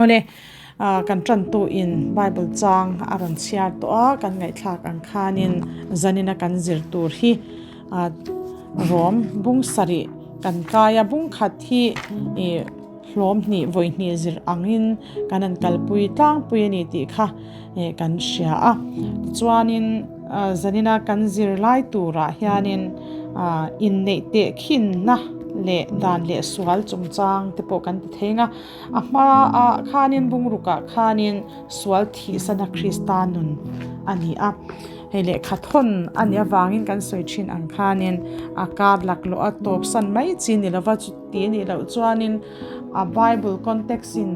Awle, kan tantu in Bible chang a rawn chhiar tawh a, kan ngaihthlak ang khanin zanina kan zir tur hi rawm bung sarih kan kai a, bung khat hi ih hlawm hnih vawi hnih zir angin kan han kalpui tlangpui a ni tih kha ih kan hria a. Tichuanin zanina kan zir lai turah hianin inneih teh khinna leh dan leh sual chungchang te pawh kan ti thei ang a. A hmaah khanin bungrukah khanin sual thihsana Krista nun a ni a. Hei lehkha thawn a nih avangin kan sawi thin ang khanin a kar laklawh a tawpsan mai chi ni lova chuti a nih loh chuanin a Bible context in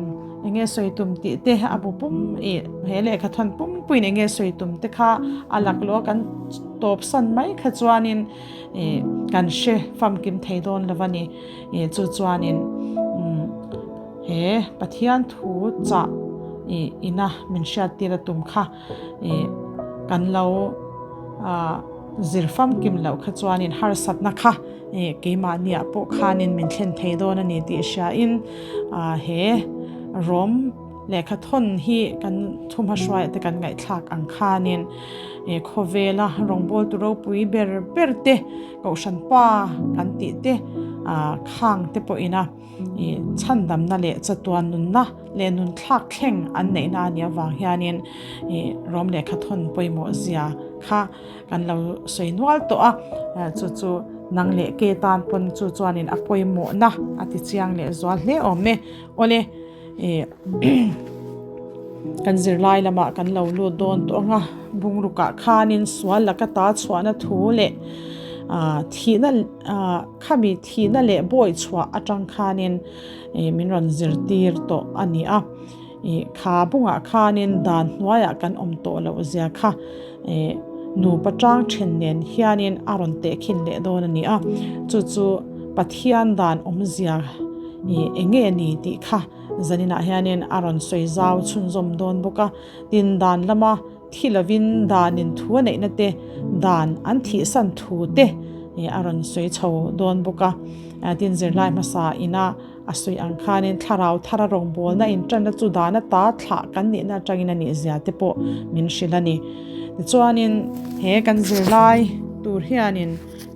eng nge sawi tum tih te a bu pum ih he lehkha thawn pumpuiin eng nge sawi tum te kha a laklawh a kan tawpsan mai kha chuanin ih kan hre famkim thei dawn lo a ni. Ih chu chuanin umm he Pathian thu chah ih ina min hriat tir a tum kha ih kan lo ah zir famkim loh kha chuanin harsatna kha ih keimahniah pawh khanin min thlen thei dawn a ni tih hriain ah he rawm Lehkha thawn hi kan thumha hruaiah te kan ngaihthlak ang khanin ih khawvela rawngbawltu ropui ber ber te kohhran pa kan tih te ah khang te pawhin a ih chhandamna leh chatuan nunna leh nun thlak thleng an neihna a nih avang hianin ih rawm lehkha thawn pawimawh zia kha kan lo sawi nual tawh a chu chu nang leh ke tan pawn chu chuanin a pawimawhna a ti chiang leh zual hle awm e. Awle. Ih kan zirlai lamah kan lo lut dawn tawh ang a, bungrukah khanin sual laka ta chhuahna thu leh ah thihna ah khami thihna leh bawi chhuah atang khanin ih min rawn zirtir tawh a ni a, ih kha bungah khanin dan hnuaiah kan awm tawh loh zia kha ih nupa tang then nen hianin a rawn tehkhin leh dawn a ni a, chu chu Pathian dan awmzia. Ih eng nge ni tih kha zaninah hianin a rawn sawi zau chhunzawm dawn bawk a, tin dan lama thi lovin danin thu a neihna te, dan an thihsan thu te ih a rawn sawi chho dawn bawk a. Tin zirlai hmasa ina a sawi ang khanin thlarau thara rawngbawlna inṭanna chu dana ta thlah kan nihna aṭangin a nih zia te pawh min hrilh a ni. Tichuanin he kan zirlai tur hianin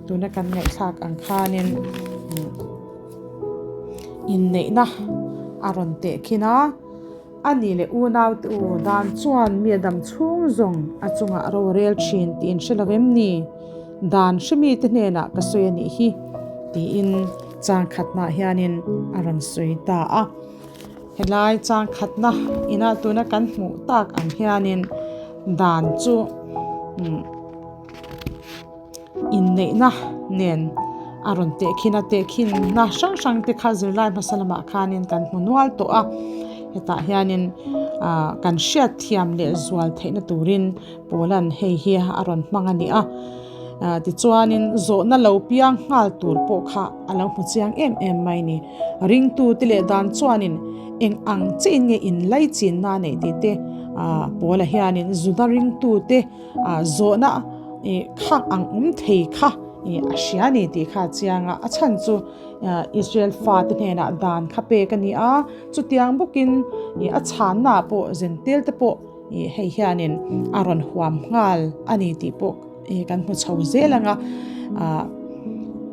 tuna kan ngaihthlak ang khanin. Inneihna a rawn teh khin a, a ni leh unaute u dan chuan mi a dam chhung zawng a chungah ro a rel thin tih in hre lo em ni? Dan hre mite hnenah ka sawi a nih hi tiin chang khatnaah hianin a rawn sawi ta a. Helai chang khatna inah tuna kan hmuh tak ang hianin dan chu umm. Inneihna nen a rawn tehkhin a, tehkhinna hrang hrang te kha zirlai hmasa lamah khanin kan hmu nual tawh a, hetah hianin ah kan hriat thiam leh zual theihna turin Paula'n hei hi a rawn hmang a ni a, ah tichuanin zawhna lo piang nghal tur pawh kha a lo hmu chiang em em mai ni. Ringtute leh dan chuanin eng ang chiin nge inlaichinna a neih tih te ah Paula hianin Juda ringtute Ah zawhna ih khak ang awm thei kha ih a hria a ni tih kha a chiang a, a chhan chu Israel fate hnenah dan kha pek a ni a, chutiang bawkin ih a chhanna ah pawh zentel te pawh ih hei hianin a rawn huam nghal a ni tih pawh ih kan hmu chho zel ang a, ah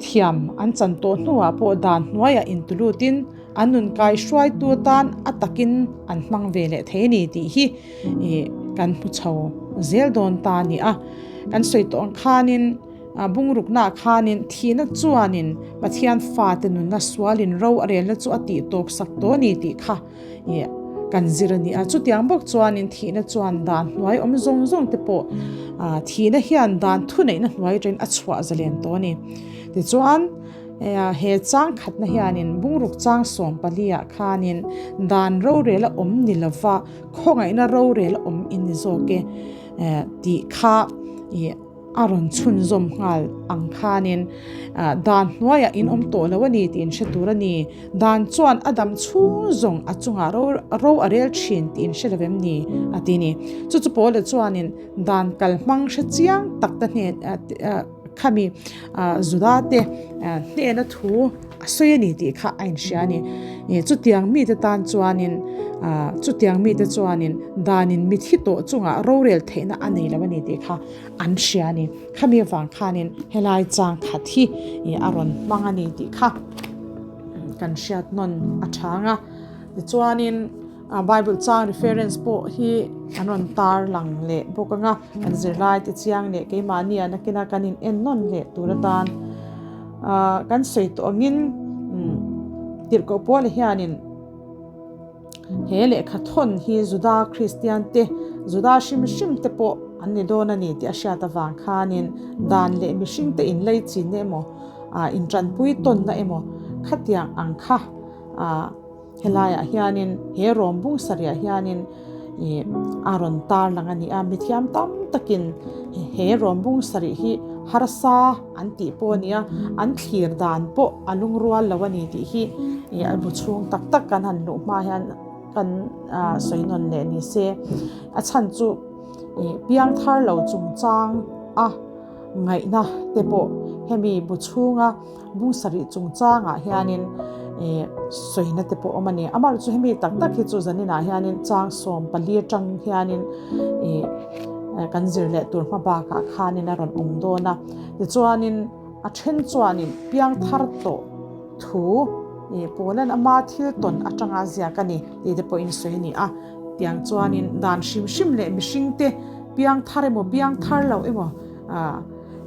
thiam an chan tawh hnuah pawh dan hnuaiah intulut in an nun kai hruaitu atan a takin an hmang ve leh thei a ni tih hi. Ih kan hmu chho zel dawn ta a ni a, kan sawi tawh ang khanin bungruknaah khanin thihna chuanin Pathian fate nunna sualin ro a relna chu a tih tawp sak tawh a ni tih kha ih kan zir a ni a, chutiang bawk chuanin thihna chuan dan hnuai awm zawng zawng te pawh thihna hian dan thuneihna hnuai atangin a chhuah zalen tawh a ni. Tichuan. He chang khatna hianin bungruk chang 14 ah khanin dan rorel a awm ni lova khawngaihna rorel a awm in ni zawk e tih kha a rawn chhunzawm nghal ang khanin dan hnuaiah in awm tawh lo a ni tih in hre tur a ni. Dan chuan a dam chhung zawng a chungah ro a rel thin tih in hre lo em ni a ti ni. Chu chu Paula chuanin dan kalhmang hre chiang tak te hnen. Khami Juda te hnena thu a sawi a ni tih kha a inhria a ni. Chutiang mite tan chuanin chutiang mite chuanin danin mithi tawh chungah rorel theihna a nei lo a ni tih kha an hria a ni. Khami avang khanin helai chang khat hi a rawn hmang a ni tih kha kan hriat nawn a chang a. Tichuanin Bible chang reference pawh hi an rawn tar lang leh bawk ang a, kan zirlai te chiang leh keimahni ah nakina kan in en nawn leh tur atan kan sawi tawh angin tirhkoh Paula hianin he lehkha thawn hi Juda Kristian te, Juda hrim hrim te pawh an ni dawn a ni tih a hriat avang khanin dan leh mihring te inleichinna emaw intanpui tawnna emaw khatiang ang kha Helaiah hianin he rawm bung sarihah hianin ih a rawn tar lang a ni a, mithiam tam takin he rawm bung sarih hi harsa an tih pawh a ni a, an thlir dan pawh a lungrual lo a ni tih hi ih a bu chhung tak tak kan han luh hma hian kan ah sawi nawn leh ni se. A chhan chu ih piangthar lo chungchang a ngaihna te pawh hemi bu chhunga. Bung sarih chungchangah hianin ih sawina te pawh awm a ni. Amaherawhchu chu hemi tak tak hi chu zaninah hianin chang 14 atang hianin ih kan zir leh tur hma bakah khanin a rawn awm dawn a. Tichuanin a then chuanin piang thar tawh thu ih Pawla'n ama thil tawn atanga ziak a ni tih te pawhin sawi a ni a. Tiang chuanin dan hrim hrim leh mihringte piang thar emaw piang thar lo emaw ah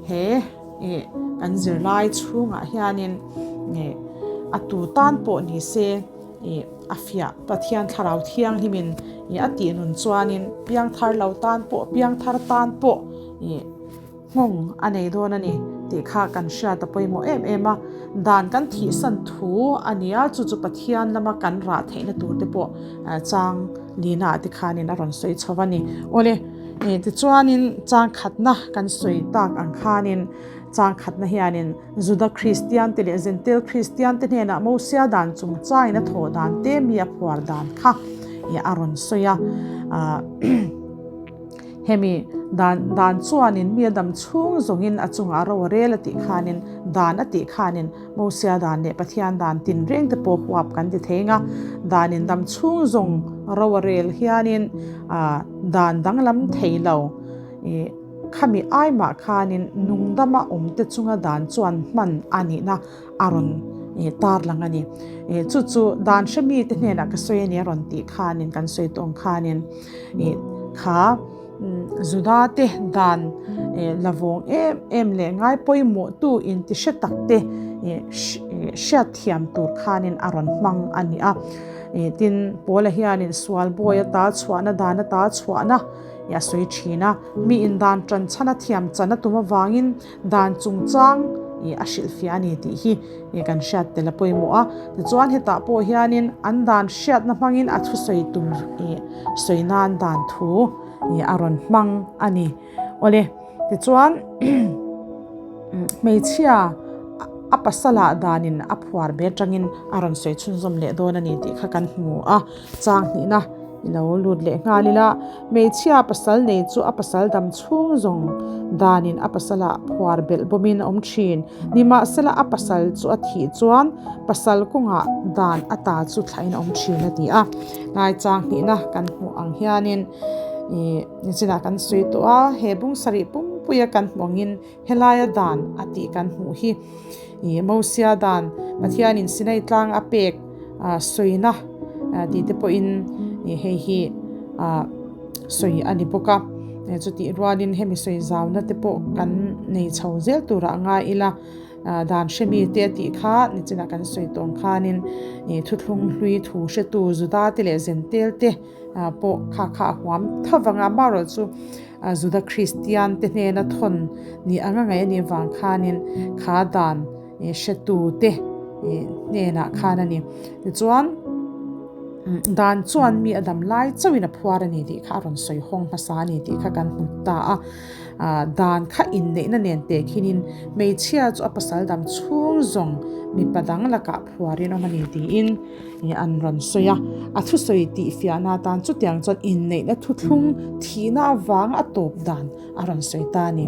he. Ih kan zirlai chhungah hianin ih a tu tan pawh ni se ih a fiah Pathian thlarau thianghlimin ih a tih nun chuanin piangthar lo tan pawh piangthar tan pawh ih nghawng a nei dawn a ni tih kha kan hriat a pawimawh em em a. Dan kan thihsan thu a ni a, chu chu Pathian lama kan rah theihna tur te pawh chang lina ah te khanin a rawn sawi chho a ni. Awle. Tichuanin changkhatna kan sawi tak ang khanin changkhatna hianin Juda Kristiante leh Zentel Kristiante hnenah Mosia dan chungchangin a thawh dan te mi a phuar dan kha a rawn sawi a. Hemi dan dan chuanin mi a dam chhung zawngin a chungah ro a rel a tih khanin dan a tih khanin Mosia dan leh Pathian dan tinreng te pawh huap kan ti thei nga, danin dam chhung zawng ro a rel hianin dan danglam thei lo. Ih khami aimah khanin nungdama awm te chunga dan chuan hman a nihna a rawn tar lang a ni. Ih chu chu dan hre mite hnenah ka sawi a ni a rawn tih khanin kan sawi tawng khanin ih kha Juda te dan la vawng em em leh ngai pawimawh tu inti hre tak te hriat thiam tur khanin a rawn hmang a ni a. Tin, Paula hianin sual bawi ata chhuahna dan ata chhuahna a sawi thin a. Mi in dan tan chhan a thiam chan a tum avangin dan chungchang a hrilhfiah a ni tih hi kan hriat tel a pawimawh a. Tichuan hetah pawh hianin an dan hriatna hmangin a thusawi tum sawi nan dan thu a rawn hmang a ni. Awle, tichuan hmeichhia a pasala danin a phuar be atangin a rawn sawi chhunzawm leh dawn a ni tih kha kan hmu a. Chang hnihna i lo lut leh nghal ila, hmeichhia pasal nei chu a pasal dam chhung zawng danin a pasalah phuar belh bawmin a awm thin. Nimahsela a pasal chu a thih chuan pasal kawngah dan a ta chu thlahin a awm thin a ti a. Hnai chang hnihna kan hmuh ang hianin ih nichinah kan sawi tawh a, he bung sarih pumpuia kan hmuh angin helaia dan a tih kan hmuh hi ih Mosia dan Pathianin Sinai tlang a pek ah sawina tih te pawhin ih hei hi ah sawi a ni bawk a, chutih rualin hemi sawi zauna te pawh kan nei chho zel turah ngai ila dan hre mi te a tih kha nichinah kan sawi tawh ang khanin ih thuthlung hlui thu hretu Juda te leh Zentel te pawh kha kha a huam tho vang a, amaherawhchu Juda Kristian te hnena thawn ni anga ngaih a nih vang khanin kha dan hretu te hnenah khan a ni. Tichuan dan chuan mi a dam lai chauhin a phuar a ni tih kha a rawn sawi hawng hmasa a ni tih kha kan hmu ta a. Dan kha inneihna nen tehkhinin hmeichhia chu a pasal dam chhung zawng mipa dang lakah phuarin awm a ni tiin an rawn sawi a. A thusawi tihfiahna atan chutiang chuan inneihna thuthlung thihna avanga a tawp dan a rawn sawi ta a ni.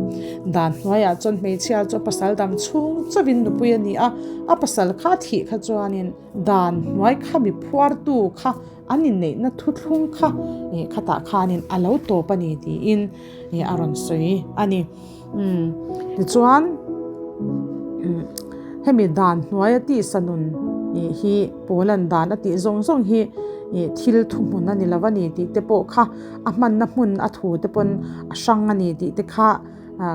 Dan hnuaiah chuan hmeichhia chu a pasal dam chhung chauhin nupui a ni a, a pasal kha a thih kha chuanin dan hnuai kha mi phuartu kha an inneihna thuthlung kha khatah khanin a lo tawp a ni tiin a rawn sawi a ni. Tichuan hemi dan hnuaia tisa nun hi Pawlan dan a tih zawng zawng hi thil thuhmun a ni lo a ni tih te pawh kha a hmanna hmun a thu te pawn a hrang a ni tih te kha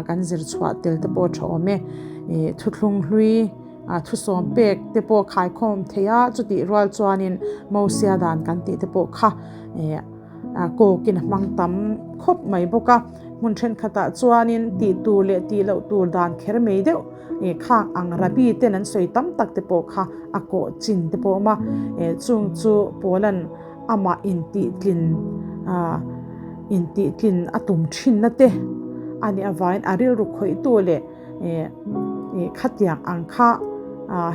kan zir chhuah tel te pawh a tha awm e. Thuthlung hlui thusawm pek te pawh khaikhawm thei a, chutih rual chuanin Mosia dan kan tih te pawh kha kawkin a hmang tam khawp mai bawk a. Hmun thenkhatah chuanin tih tur leh tih loh tur dan kher mai deuh khang ang Rabbi ten an sawi tam tak te pawh kha a kawh chin te pawh a awm a, chung chu Paula'n amah intihtlin intihtlin a tum thinna te a nih avangin a rilru khawihtu leh khatiang ang kha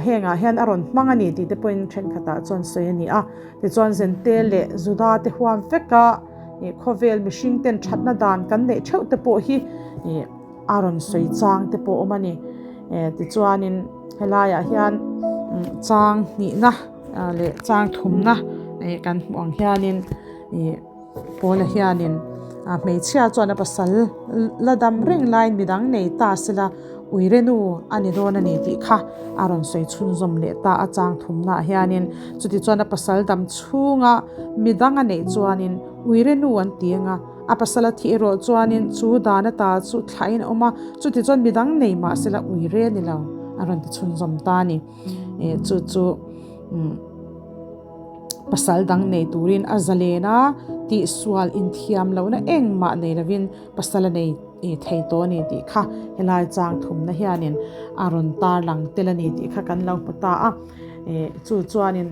hengah hian a rawn hmang a ni tih te pawhin thenkhatah chuan sawi a ni a. Tichuan Zente leh Juda te huam vek a, khawvel mihring ten thatna dan kan neih theuh te pawh hi a rawn sawi chang te pawh a awm a ni. Tichuanin helaiah hian chang hnihna leh chang thumna kan hmuh ang hianin Paula hianin hmeichhia chuan a pasal la dam reng laiin midang nei ta sela uirenu a ni dawn a ni tih kha a rawn sawi chhunzawm leh ta a chang thumnaah hianin chutichuan a pasal dam chhunga midang a neih chuanin uirenu an ti ang a, a pasal a thih erawh chuanin chu dan ata chu thlahin a awm a, chutichuan midang nei mah sela uire a ni lo a rawn ti chhunzawm ta a ni. Chu chu. Pasal dang nei turin a zalen a, tihsual inthiam lohna engmah nei lovin pasal a nei thei tawh a ni tih kha helai chang thumna hianin a rawn tarlang tel a ni tih kha kan lo hmu ta a. Chu chuanin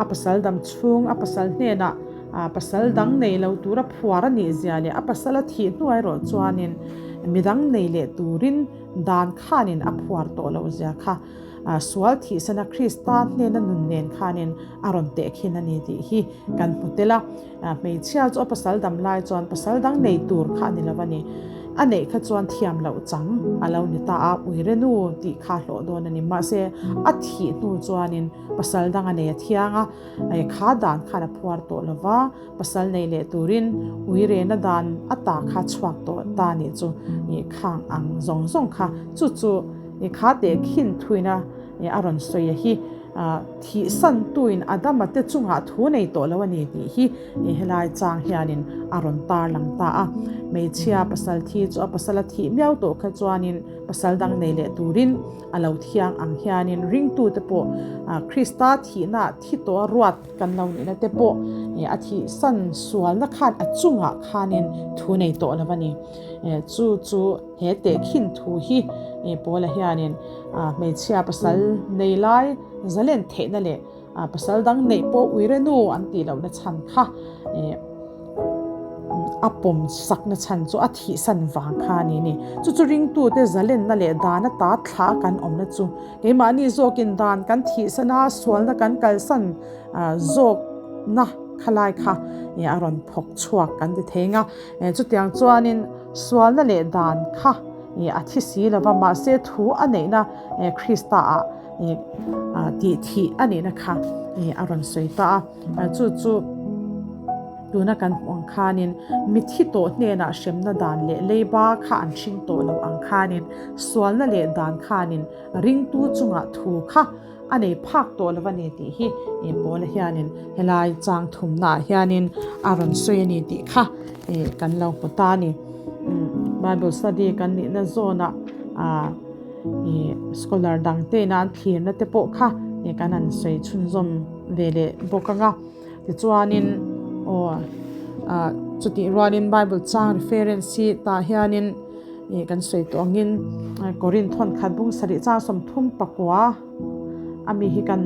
a pasal dam chhung a pasal hnenah pasal dang nei lo tura phuar a nih zia leh a pasal a thih hnuai erawh chuanin midang nei leh turin dan khanin a phuar tawh loh zia kha Sual thihsana Krista hnena nun nen khanin a rawn tehkhin a ni tih hi kan hmu tel a. Hmeichhia chu a pasal dam lai chuan pasal dang nei tur kha a ni lo a ni. A neih kha chuan thiam loh chang a lo ni ta a, uire nu tih kha hlawh dawn a ni. Mahse, a thih hnu chuanin pasal dang a nei a thiang a, kha dan khan a phuar tawh lo va, pasal nei leh turin uirena dan a ta kha chhuak tawh ta nih chu khang ang zawng zawng kha chu chu kha teh khin thuina a rawn sawi a hi thihsan tuin Adama te chungah thu nei tawh lo a ni tih hi helai chang hianin a rawn tarlang ta a. Hmeichhia pasal thi chu a pasal a thih miau tawh kha chuanin pasal dang nei leh turin a lo thiang ang hianin ringtute pawh Krista thihna thi tawh a ruat Kan lo nihna te pawh a thihsan sualna khan a chungah khanin thu nei tawh lo a ni. Chu chu he tehkhin thu hi Paula hianin hmeichhia pasal nei lai zalen theihna leh pasal dang neih pawh uire nu an tih lohna chhan kha a pawm sakna chhan chu a thihsan vang kha a ni ni. Chu chu ringtute zalenna leh dana ta thla kan awmna chu Keimahni zawkin dan kan thihsan a, sualna kan kalsan zawkna khalai kha a rawn phawk chhuak kan ti thei ang a. Chutiang chuanin sualna leh dan kha a thi si lo va, mahse thu a neihna Krista-ah tih thih a nihna kha a rawn sawi ta a. Chu chu tuna kan hmuh ang khanin mithi tawh hnenah hremna dan leh leiba kha an hring tawh lo ang khanin sualna leh dan khanin ringtu chungah thu kha a nei phak tawh lo a ni tih hi Paula hianin helai chang thumnaah hianin a rawn sawi a ni tih kha kan lo hmu ta a ni. Bible study kan nihna zawnah scholar dangte ina an thlirna te pawh kha kan han sawi chhunzawm ve leh bawk ang a. Tichuanin aw chutih rualin Bible chang reference hi tah hianin Ih kan sawi tawh angin Korin thawn khat bung sarih chang 34 a mi hi kan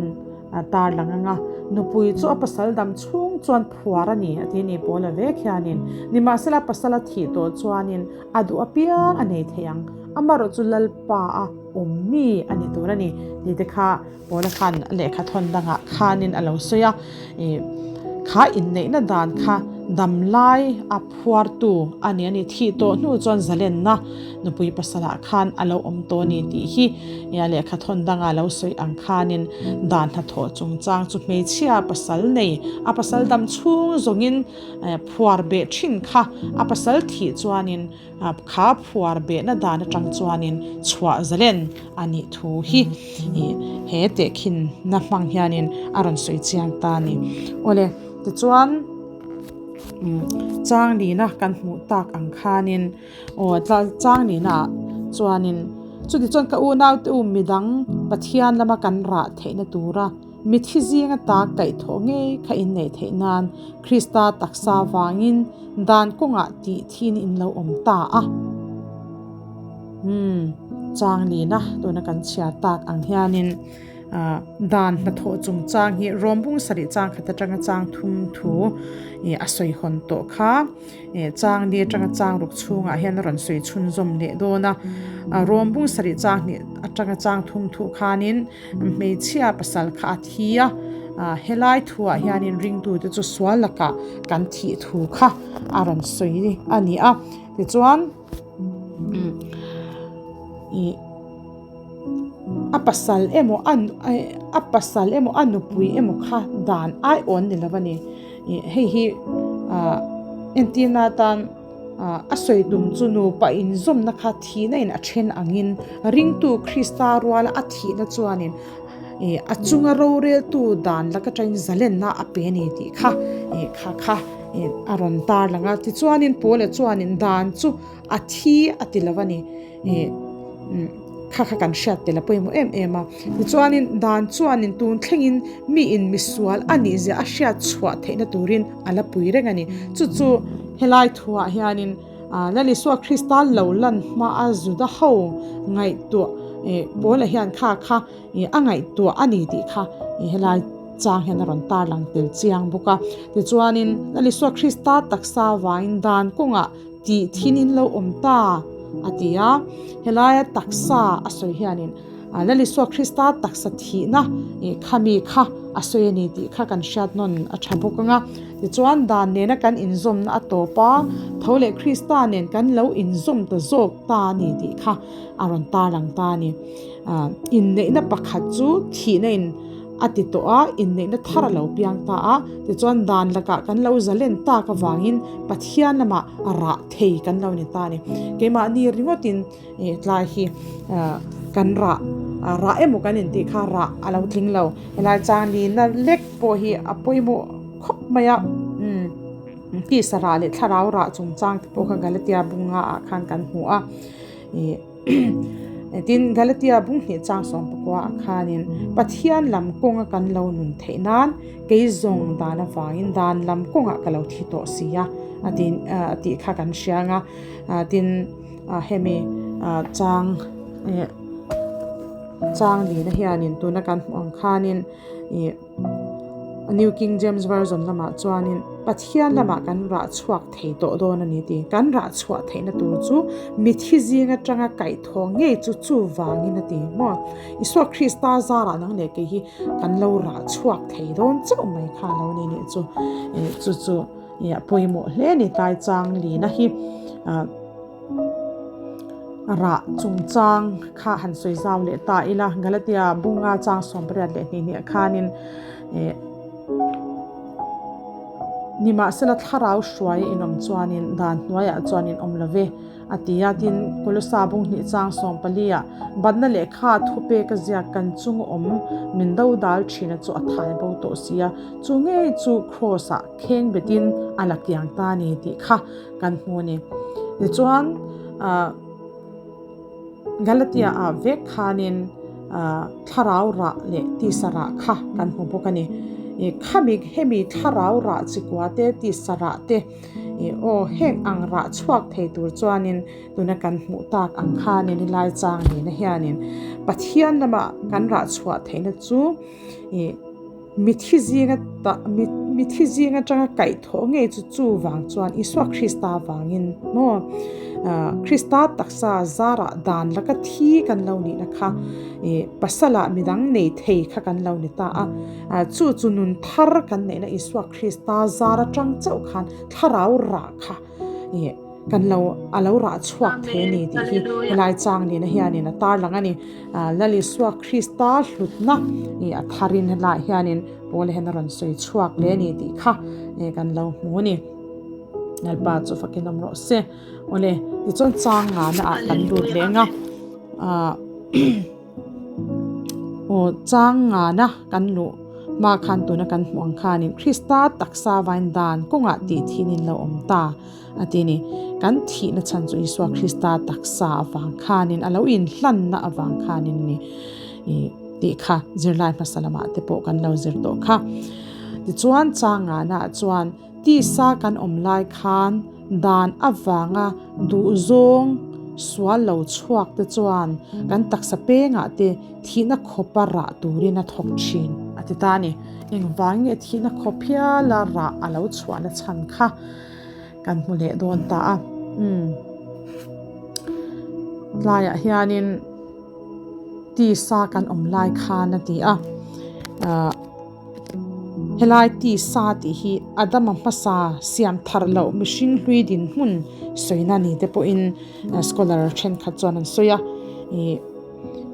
tarlang ang a, nupui chu a pasal dam chhung chhung chuan phuar a ni, a ti a ni Paula vek hianin. Nimahsela pasal a thih tawh chuanin a duh apiang a nei thei ang, amarawh chu Lalpa a awm mi a ni tur a ni tih te kha Paula khan lehkha thawn dangah khanin a lo sawi a, ih kha inneihna dan kha damlai a phuartu a ni a ni, thih tawh hnu chuan zalenna nupui pasalah khan a lo awm tawh a ni tih hi a lehkha thawn danga lo sawi ang khanin dan hnathawh chungchang chu hmeichhia pasal nei a pasal dam chhung zawngin phuar beh thin kha a pasal thih chuanin Kha phuar behna dan atang chuanin chhuah zalen a nih thu hi he tehkhinna hmang hianin a rawn sawi chiang ta a ni. Awle, tichuan Changlina kan hmuh tak ang khanin aw Changlina ah chuanin chuti chuan ka unaute u midang Pathian lama kan rah theihna tura Mithi zinga tak kaihthawh ngei kha inneih theih nan Krista taksa vangin dan kawngah tih thin in lo awm ta a. Umm, Changlina tuna kan chhiar tak ang hianin dan hnathawh chungchang hi Rawmbung sarih chang khat atanga chang thum thu a sawi hawn tawh kha. Changli atanga chang ruk chhungah hian a rawn sawi chhunzawm leh dawn a, Rawmbung sarih chang hnih atanga chang thum thuh khanin hmeichhia pasal kha a thi a, helai thuah hianin ringtute chu sual lakah kan thih thu kha a rawn sawi a ni a, tichuan ih. A pasal emaw a a pasal emaw a nupui emaw kha dan ai awn ni lo a ni. Ih hei hi ah entirna atan ah a sawi tum chu nupa inzawmna kha thihna in a then angin ringtu Krista ruala a thihna chuanin ih a chunga roreltu dan laka tangin zalenna a pe a ni tih kha ih kha kha ih a rawn tar lang a. Tichuanin Paula chuanin dan chu a thi a ti lo a ni. Ih kha kha kan hriat tel a pawimawh em em a. Tichuanin dan chuanin tun thlengin mi in misual a nih zia a hriat chhuah theihna turin a la pui reng a ni. Chu chu helai thuah hianin Lal Isua Krista lo lan hmaa Juda ho ngaihtuah ih Paula hian kha kha ih a ngaihtuah a ni tih kha ih helai chang hian a rawn tarlang tel chiang bawk a. Tichuanin Lal Isua Krista taksa vangin dan kawngah Tih thin in lo awm ta, a ti a. Helaia taksa a sawi hianin Lal Isua Krista taksa thihna ih khami kha a sawi a ni tih kha kan hriat nawn a tha bawk ang a. Tichuan dan nena kan inzawmna a tawp a, tho leh Krista nen kan lo inzawm ta zawk ta a ni tih kha a rawn tarlang ta a ni. Inneihna pakhat chu thihna in. A ti tawh a, inneihna thar a lo piang ta a, tichuan dan lakah kan lo zalen tak avangin Pathian lamah rah thei kan lo ni ta a ni. Keimahni ringawtin ih tlai hi kan rah, rah emaw kan intih kha rah a lo tling lo. Helai changlina lek pawh hi a pawimawh khawp mai a, umm tisa rah leh thlarau rah chungchang te pawh kha Galatia bunga ah khan kan hmu a, ih. Tin, Galatia bung hnih chang sawmpakua ah khanin Pathian lam kawnga kan lo nun theih nan kei zawng dan avangin dan lam kawngah ka lo thi tawh si a, a ti a tih kha kan hria ang a. Tin, hemi chang chang lina hianin tuna kan hmuh ang khanin ih New King James Version lamah chuanin Pathian lamah kan rah chhuak thei tawh dawn a ni tih. Kan rah chhuah theihna tur chu mithi zing atanga kaihthawh ngei chu chuvangin a ti maw? Isua Krista zarah nang leh kei hi kan lo rah chhuak thei dawn chauh mai kha lo ni nih chu. Chu chu a pawimawh hle a ni tlai chang lina hi. Rah chungchang kha han sawi zau leh ta ila, Galatia bunga chang 88 leh hnih hnih khanin eh nimahsela thlarau hruai a inawm chuanin dan hnuaiah chuan in awm lo ve a ti a, tin Kolosa bung hnih chang 14 ah batna lehkha thupek a ziak kan chung awm min do dal thina chu a thai bo tawh si a, chu ngei chu Kraws ah kheng betin a la kiang ta a ni tih kha kan hmu a ni. Tichuan ah Galatia ah vek khanin ah thlarau rah leh tisa rah kha kan hmu bawk a ni. Ih khami hemi thlarau rah chikua te tisa rah te ih aw heng ang rah chhuak thei tur chuanin tuna kan hmuh tak ang khanin helai chang nena hianin Pathian lama kan rah chhuah theihna chu ih Mithi zinga ta Mithi zing atanga kaihthawh ngei chu chuvang chuan Isua Krista vangin maw Krista taksa zarah dan laka thi kan lo nihna kha pasalah midang nei thei kha kan lo ni ta a. Chu chu nun thar kan neihna Isua Krista zar atang chauh khan thlarau rah kha kan lo a lo rah chhuak thei a ni tih hi helai chang nihna hianin a tarlang a ni. Lal Isua Krista hlutna a tharin helaiah hianin Paula hian a rawn sawi chhuak leh a ni tih kha kan lo hmu a ni. Lalpa chu fakin awm rawh se. Awle, tichuan chang ngana ah kan lut leh ang a. Aw, chang ngana kan luh hma khan tuna kan hmuh ang khanin Krista taksa vain dan kawngah tih thin in lo awm ta a ti a ni. Kan thihna chhan chu Isua Krista taksa avang khanin a lo inhlanna avang khanin a ni. Tih kha zirlai hmasa lamah te pawh kan lo zir tawh kha. Tichuan changana chuan tisa kan awm lai khan dan avanga duhzawng sual lo chhuak te chuan kan taksa pengah te thihna khawpa rah turin a thawk thin a ti ta a ni. Engvang nge thihna khawp hiala rah a lo chhuahna chhan kha kan hmu leh dawn ta a. Umm tlaiah hianin. Tisa kan awm lai khan a ti a, ah helai tisa tih hi Adama hmasa siam thar loh mihring hlui dinhmun sawina ni te pawhin scholar thenkhat chuan an sawi a, ih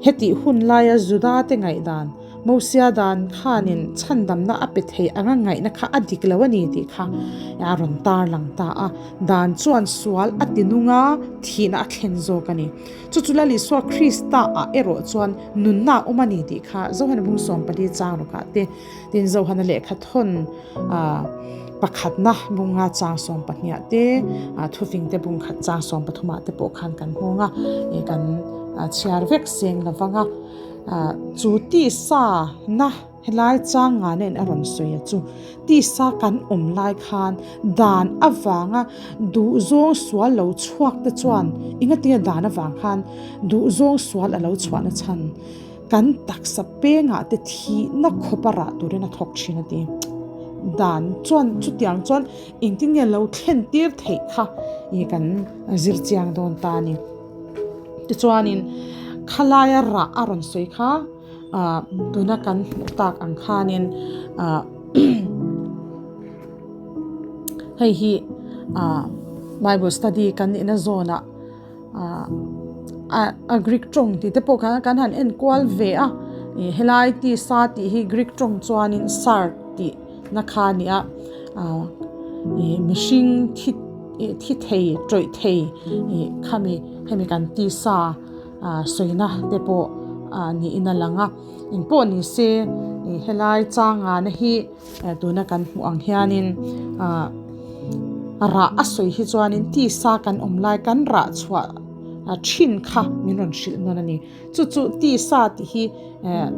hetih hun laia Juda te ngaihdan Mosia dan khanin chhandamna a pe thei anga ngaihna kha a dik lo a ni tih kha a rawn tarlang ta a, dan chuan sual a ti nung a, thihna a thlen zawk a ni. Chu chu Lal Isua Krista ah erawh chuan nunna a awm a ni tih kha Zohana bung 14 chang rawkah te tin Zohana lehkha thawn pakhatna bunga chang 12 ah te thufing te bung khat chang 13 ah te pawh khan kan hmung a, kan chhiar vek seng lovang a. Chu tisa na helai chang ngana in a rawn sawi a chu tisa kan awm lai khan dan avanga duhzawng sual lo chhuak te chuan engatinge dan avang khan duhzawng sual a lo chhuahna chhan kan taksa pengah te thihna khawpa rah turin a thawk thin a ti. Dan chuan chutiang chuan engtin nge lo thlen tir theih kha ih kan zir chiang dawn ta a ni. Tichuanin khalaia rah a rawn sawi kha ah tuna kan hmuh tak ang khanin ah hei hi ah bible study kan nihna zawnah ah a greek tawng tih te pawh kha kan han en kual ve a ih helai tisa tih hi greek tawng chuanin sar tih na kha a ni a ah ih mihring thi ih thi thei tawih thei ih khami hemi kan tisa ah sawina te pawh ah niin a lang a engpawh ni se ih helai changana hi tuna kan hmuh ang hianin ah rah a sawi hi chuanin tisa kan awm lai kan rah chhuah thin kha min rawn hrilh nawn a ni. Chu chu tisa tih hi eh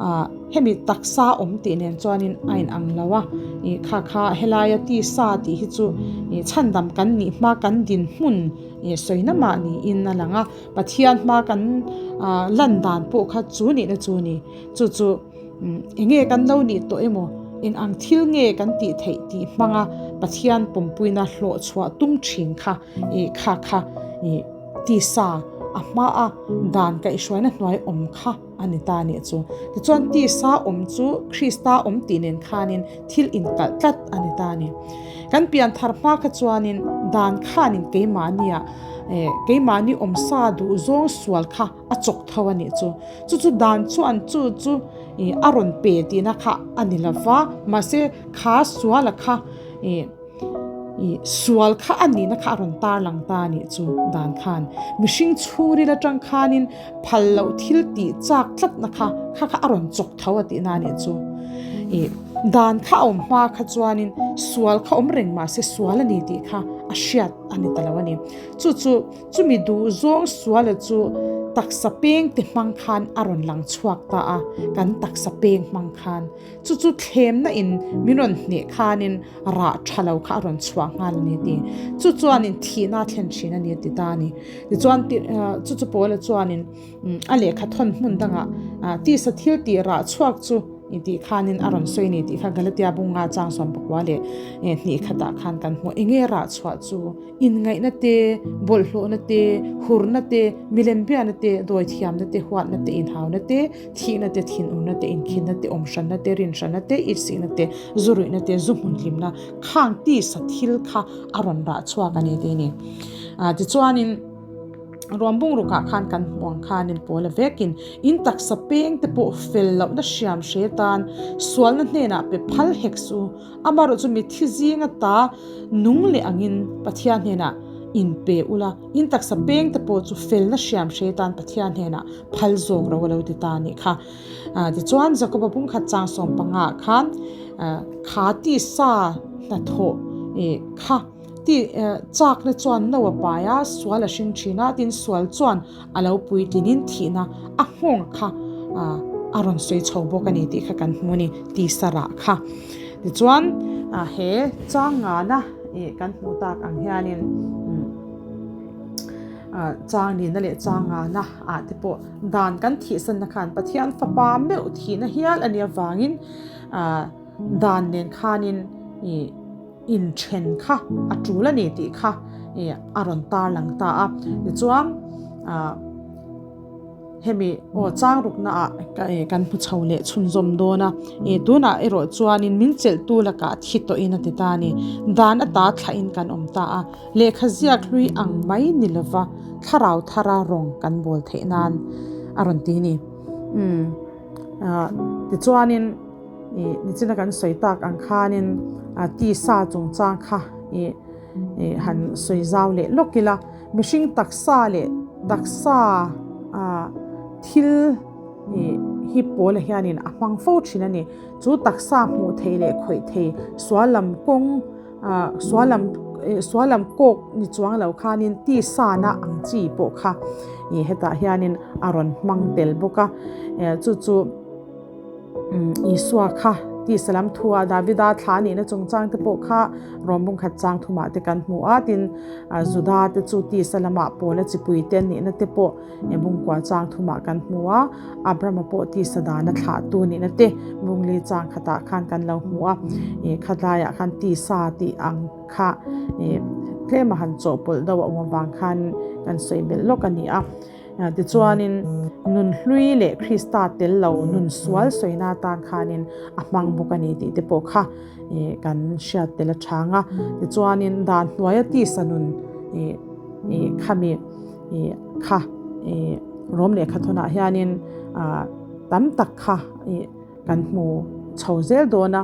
ah hemi taksa awm tih nen chuanin a inang lo a, ih kha kha helaia tisa tih hi chu ih chhandam kan nih hma kan dinhmun ih sawina mah niin a lang a, Pathian hma kan ah lan dan pawh kha chu nihna chu a ni. Chu chu eng nge kan lo nih tawh emaw eng ang thil nge kan tih theih tih hmanga Pathian pawmpuina hlawh chhuah tum thin kha ih kha kha ih tisa a hmaa dan kaihhruaina hnuai awm kha a ni ta nih chu. Tichuan tisa awm chu Krista awm tih nen khanin thil inkalh tlat a ni ta a ni. Kan pian thar hma kha chuanin dan khanin keimahnia eh keimahni awmsa duhzawng sual kha a chawk tho a nih chu. Chu chu dan chuan chu chu ih a rawn pe tihna kha a ni lo va, mahse kha suala kha ih Ih, sual kha a nihna kha a rawn tar lang ta a nih chu dan khan. Mihring chhungril atang khanin phal loh thil tih chak tlatna kha kha kha a rawn chawk tho a tihna a nih chu. Ih, dan kha a awm hma kha chuanin sual kha awm reng mahse sual a ni tih kha a hriat a ni ta lo a ni. Chu chu Chumi duhzawng suala chu taksa peng te hmang khan a rawn lang chhuak ta a, kan taksa peng hmang khan. Chu chu thlemna in min rawn hneh khanin rah tha lo kha a rawn chhuah nghal a ni ti. Chu chuanin thihna a thlen thin a ni a ti ta a ni. Tichuan chu chu Paula chuanin a lehkha thawn hmun dangah tisa thil tih rah chhuak chu. I tih khanin a rawn sawi a ni tih kha Galatia bunga chang 14 leh hnih khatah khan kan hmu. Enge rah chhuah chu inngaihna te, bawlhhlawhna te, hurna te, milem biahna te, dawithiamna te, huatna te, inhauna te, thihna te, thinurna te, inkhinna te, awmhranna te, rinhranna te, itsikna te, zu ruihna te, zu hmun hlimna khang tisa thil kha a rawn rah chhuak a ni tih a ni. Tichuanin. Ruam bungrukah khan kan hmuh ang khanin pawl a vekin in taksa peng te pawh fel lohna hriam hre tan sualna hnenah pe phal hek su. Amaherawh chu mitthi zinga ta nung leh angin Pathian hnenah in pe ula, in taksa peng te pawh chu felna hriam hre tan Pathian hnenah phal zawk ro a lo ti ta a nih kha. Tichuan Jakoba bungkhat chang 15 khan kha tisa hnathawh kha Ti chakna chuan no a pai a, sual a hring thin a, tin sual chuan a lo puitlinin thihna a nghawng kha a rawn sawi chho bawk a ni tih kha kan hmu a ni, tisa rah kha. Tichuan he chang ngana kan hmuh tak ang hianin chang nihna leh chang ngana ah te pawh dan kan thihsanna khan Pathian fapa meuh thihna hial a nih avangin dan nen khanin ih inthen kha a tul a ni tih kha ih a rawn tar lang ta a tichuan ah hemi aw chang rukna ah kan hmu chho leh chhunzawm dawn a ih tunah erawh chuanin min chelh tu lakah thi tawhin a ti ta a ni dan ata thlahin kan awm ta a lehkha ziak hlui ang mai ni lova thlarau thara rawng kan bawl theih nan a rawn ti a ni umm ah tichuanin. Ih nichina kan sawi tak ang khanin tisa chungchang kha ih ih han sawi zau leh lawk ila mihring taksa leh taksa ah thil ih hi pawla hianin a hmang fo thin a ni chu taksa hmuh theih leh khawih thei sual lam kawng ah sual lam ih sual lam kawk ni chuang lo khanin tisa na ang chi pawh kha ih hetah hianin a rawn hmang tel bawk a chu chu. Isua kha tisa lam thua Davida thla nihna chungchang te pawh kha Rom bungkhat chang thumah te kan hmu a, tin Juda te chu tisa lamah Paula chipui te nihna te pawh bungkua chang thumah kan hmu a, Abrahama pawh tisa dana thlahtu nihna te bungli chang khatah khan kan lo hmu a, khatlaiah khan tisa tih ang kha tlema han chawhpawlh deuh a awm avang khan kan sawi belh lawk a ni a. Tichuanin, nun hlui leh Krista tel lo nun sual sawina atan khanin a hmang bawk a ni tih te pawh kha kan hriat tel a chang a. Tichuanin, dan hnuaia tisa nun khami kha Rom lehkha thawnah hianin tam tak kha Kan hmu chho zel dawn a,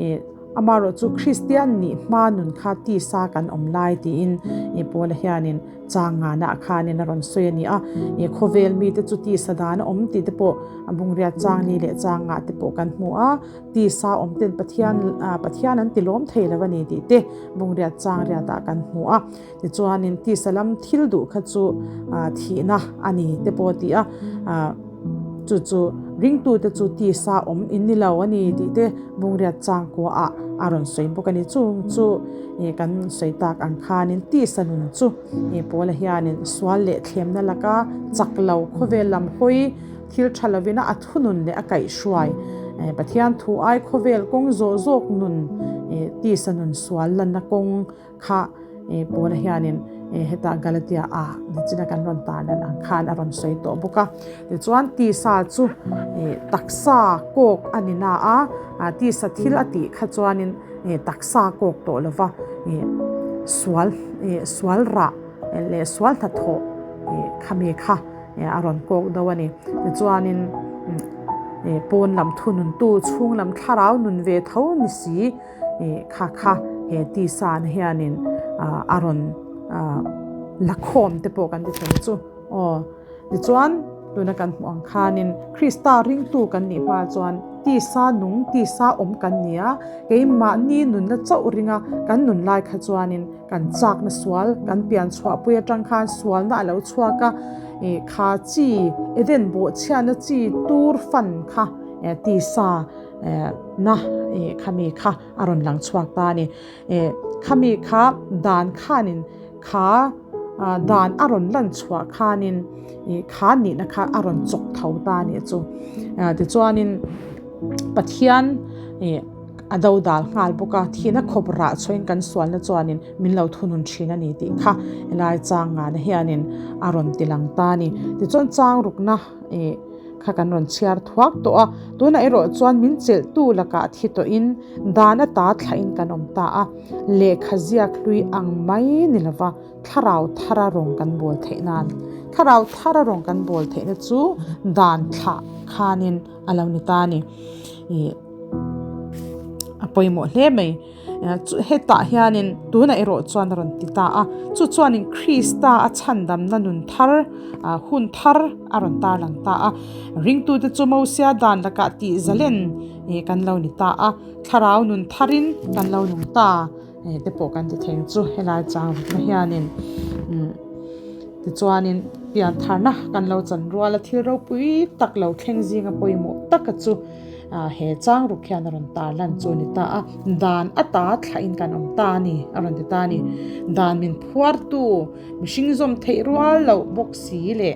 ih amaherawh chu Kristian nih hma nun kha tisa kan awm lai tiin ih Paula hianin chang ngana khanin a rawn sawi a ni a, ih khawvel mite chu tisa dan a awm tih te pawh a bungriat chang ni leh chang ngah te pawh kan hmu a, tisa awm ten Pathian ah Pathian an ti lawm thei lo a ni tih te bungriat chang riatah kan hmu a, tichuanin tisa lam thil duh kha chu ah thihna a ni te pawh a ti a, ah. Chu chu ringtute chu tisa awm in ni lo a ni tih te Bungriat changkuaah a rawn sawi bawk a ni. Chung chu ih kan sawi tak ang khanin tisa nun chu ih Paula hianin sual leh thlemna laka chak lo khawvel lam hawi thil tha lovin a thunun leh a kaihhruai Pathian thu ai khawvel kawng zawh zawk nun ih tisa nun sual lanna kawng Kha Paula hianin heta Galatia a nichina kan rawn tarlan ang khan a rawn sawi tawh bawk a. Tichuan tisa chu taksa kawk a ni na a, tisa thil a tih kha chuanin taksa kawk tawh lova sual sual rah leh sual hnathawh khami kha a rawn kawk deuh a ni. Tichuanin pawn lam thununtu chhung lam thlarau nun ve tho ni si. Ih kha kha he tisa na hianin a rawn la khawm te pawh kan ti thei chu aw tichuan tuna kan hmuh ang khanin Krista ringtu kan nih hma chuan tisa nung tisa awm kan ni a keimahni nunna chauh ringa kan nun lai kha chuanin kan chakna sual kan pian chhuahpui atang khan sualna a lo chhuak a ih kha chi Eden bawhchhiatna chi tur fan kha tisa na khami kha a rawn lang chhuak ta a ni. Khami kha dan khanin kha dan a rawn lan chhuah khanin kha nihna kha a rawn chawk tho ta a nih chu. Tichuanin. Pathian ih a do dal nghal bawk a, thihna khawp rah chhuahin kan sualna chuanin min lo thunun thin a ni tih kha helai chang ngana hianin a rawn ti lang ta a ni. Tichuan chang rukna ih kha kan rawn chhiar thuak tawh a, tunah erawh chuan min chelhtu lakah thi tawhin dan ata thlahin kan awm ta a, lehkha ziak hlui ang mai ni lova thlarau thara rawng kan bawl theih nan thlarau thara rawng kan bawl theihna chu dan thlah khanin a lo ni ta a ni. Ih a pawimawh hle mai. Hetah hianin tunah erawh chuan a rawn ti ta a, chu chuanin Krista a chhandamna nun thar hun thar a rawn tarlang ta a. Ringtute chu Mosia dan lakah tih zalen kan lo ni ta a, thlarau nun tharin kan lo nung ta te pawh kan ti thei ang chu helai chang rukna hianin tichuanin piantharna kan lo chan rual a thil ropui tak lo thleng zinga pawimawh taka chu. He chang ruk hian a rawn tar lan chu a ni ta a, dan ata thlahin kan awm ta a ni a rawn ti ta a ni. Dan min phuartu, mihring zawm theih rual loh bawk si leh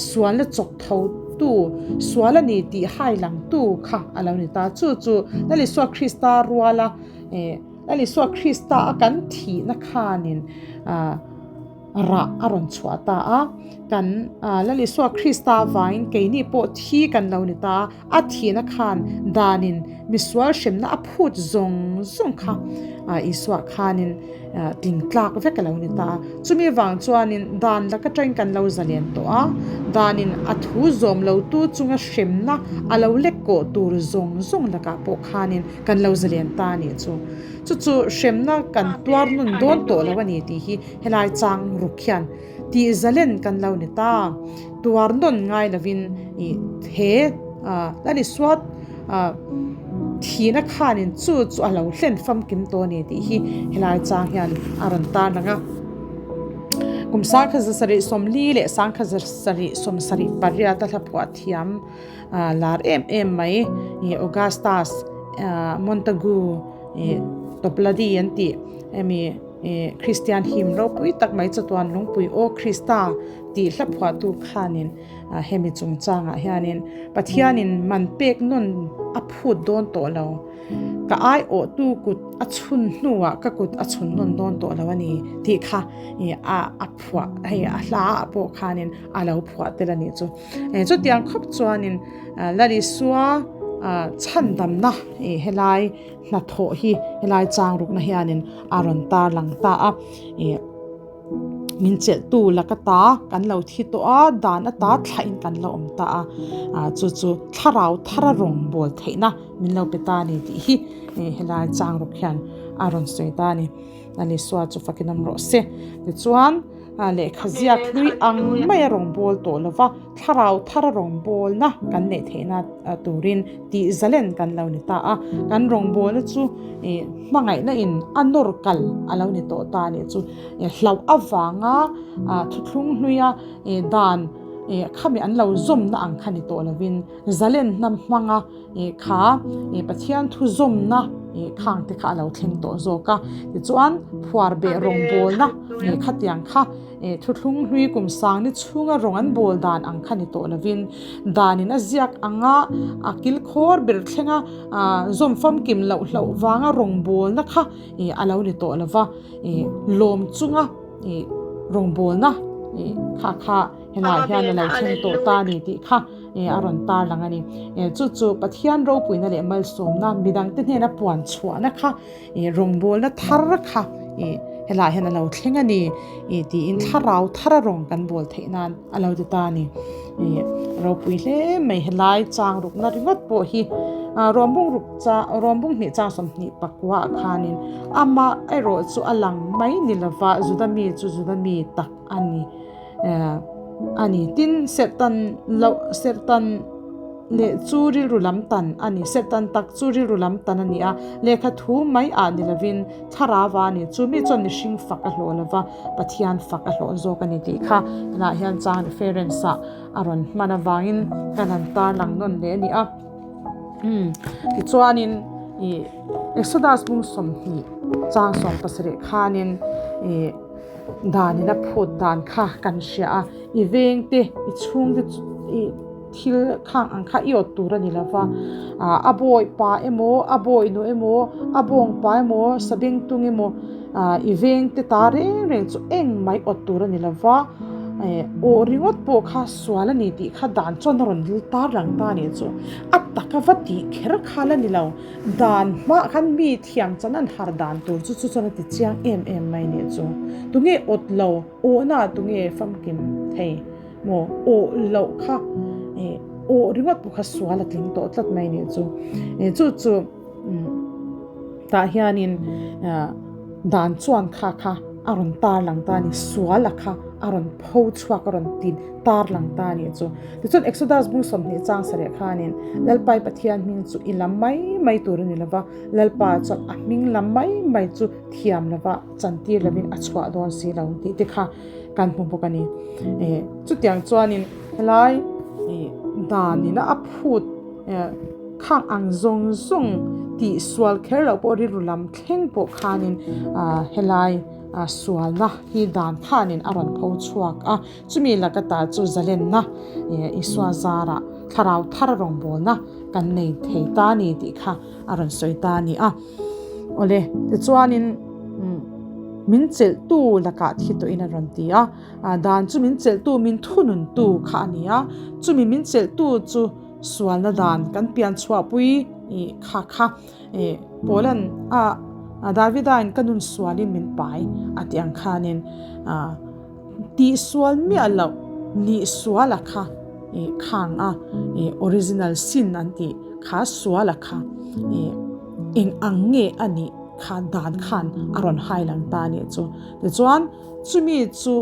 sualna chawk thotu, sual a ni tih hai langtu kha a lo ni ta. Chu chu Lal Isua Krista ruala Lal Isua Krista a kan thihna khanin rah a rawn chhuah ta a, kan Lal Isua Krista avangin keini pawh thi kan lo ni ta a, a thihna khan danin misual hremna a phut zawng zawng kha Isua khanin tling tlak vek a lo ni ta a, chumi avang chuanin dan lak atangin kan lo zalen tawh a, danin a thu zawm lotu chunga hremna a lo lek kawh tur zawng zawng lakah pawh khanin kan lo zalen ta a nih chu. Chu chu hremna kan tuar nun dawn tawh lo a ni tih hi helai chang ruk hian tih zalen kan lo ni ta. Tuar nawn ngai lovin ih he a ni suat thihna khanin chu chu a lo hlen famkim tawh a ni tih hi helai chang hian a rawn tan ang a. Kum 1940 leh 1978 a hlaphuah thiam lar em em mai ih Augustus Montagu ih Toplady an tih hemi ih Christian hymn ropui tak mai chatuan lungpui Aw Krista tih hla phuahtu khanin hemi chungchangah hianin Pathianin man pek nawn a phut dawn tawh lo. Ka aiawhtu kut a chhun hnuah ka kut a chhun nawn dawn tawh lo a ni tih kha ih a a phuah hei a hla ah pawh khanin a lo phuah tel a nih chu. Chutiang khawp chuanin Lalisua chhandamna ih helai hnathawh hi helai chang rukna hianin a rawn tarlang ta a ih min chelhtu laka ta kan lo thi tawh a dan ata thlahin kan lo awm ta a chu chu thlarau thara rawng bawl theihna min lo pe ta a ni tih hi helai chang ruk hian a rawn sawi ta a ni Lalisua chu fakin awm rawh se tichuan. Lehkha ziak hlui ang mai a rawn bawl tawh lo va, thlarau thar a rawn bawlna kan neih theihna turin tih zalen kan lo ni ta a. Kan rawngbawlna chu hmangaihna in a nawr kal a lo ni tawh ta a nih chu. Hlauh avanga thuthlung hluia dan khami an lo zawmna ang kha ni tawh lovin zalenna hmanga kha Pathian thu zawmna khang te kha a lo thleng tawh zawk a. Tichuan phuar beh rawngbawlna khatiang kha thuthlung hlui kum sang ni chhunga rawng an bawl dan ang kha ni tawh lovin danin a ziak anga a kilkhawr ber thlenga zawm famkim loh hlauh vanga rawngbawlna kha a lo ni tawh lova lawm chunga rawngbawlna kha kha Helaiah hian a lo thleng tawh ta a ni tih kha a rawn tarlang a ni. Chu chu Pathian ropuina leh malsawmna midangte hnena puan chhuahna kha rawngbawlna thar kha helaiah hian a lo thleng a ni tiin thlarau thara rawng kan bawl theih nan a lo ti ta a ni. Ropui hle mai helai chang rukna ringawt pawh hi Rawmbung ruk chang Rawmbung hnih chang 20 pakua ah khanin amah erawh chu a lang mai ni lova Juda mi chu Juda mi tak a ni. A ni. Tin, serhtan loh, serhtan leh chu rilru lam tan a ni. Serhtan tak chu rilru lam tan a ni a, lehkha thu mai ah ni lovin thlarau a ni. Chu mi chuan mihring fak a hlawh lova, Pathian fak a hlawh zawk a ni tih kha tunah hian chang reference ah a rawn hman avangin kan han tarlang nawn leh a ni a. Umm, tichuanin ih Exodus bung 20 chang 17 khanin ih. Danin a phut dan kha kan hria a, i vengte, i chhungte chu i thil khang ang kha i awt tur a ni lo va, a bawi pa emaw, a bawi nu emaw, a bawng pa emaw, sabengtung emaw i veng te ta reng reng chu engmah i awt tur a ni lo va, aw ringawt pawh kha sual a ni tih kha dan chuan a rawn tar lang ta a nih chu. A taka va tih kher kha la ni lo, dan hmaah khan mi thiam chan an har dan tur chu chu chuan a ti chiang em em mai a nih chu. Tunge awt lo, awhna ah tunge famkim thei? Maw awh loh kha eh awh ringawt pawh kha sual a tling tawh tlat mai nih chu. Eh chu chu tah hianin ah dan chuan kha kha a rawn tar lang ta a ni sual a kha a rawn pho chhuak a rawn ti tar lang ta a nih chu. Tichuan Exodus bung 20 chang sarih khanin Lalpai Pathian hming chu i lam mai mai tur a ni lova, Lalpa chuan a hming lam mai mai chu thiam lova chantir lovin a chhuah dawn si lo tih te kha kan hmu bawk a ni. Eh chutiang chuanin helai ih danina a phut eh khang ang zawng zawng tih sual kher loh pawh rilru lam thleng pawh khanin ah helai ah sualna hi dan khanin a rawn pho chhuak a, chumi laka ta chu zalenna eh Isua zarah thlarau thar rawngbawlna kan nei thei ta a ni tih kha a rawn sawi ta a ni a. Awle, tichuanin min chelhtu lakah thi tawhin a rawn ti a, dan chu min chelhtu min thununtu kha a ni a, chumi min chelhtu chu sualna dan kan pian chhuahpui ih kha kha ih Paula'n a Davidain ka nun sualin min pai a tih ang khanin ah tihsual miah loh nih suala kha ih khang a ih original sin an tih kha suala kha ih eng ang nge a nih kha dan khan a rawn hai lang ta a nih chu. Tichuan chumi chu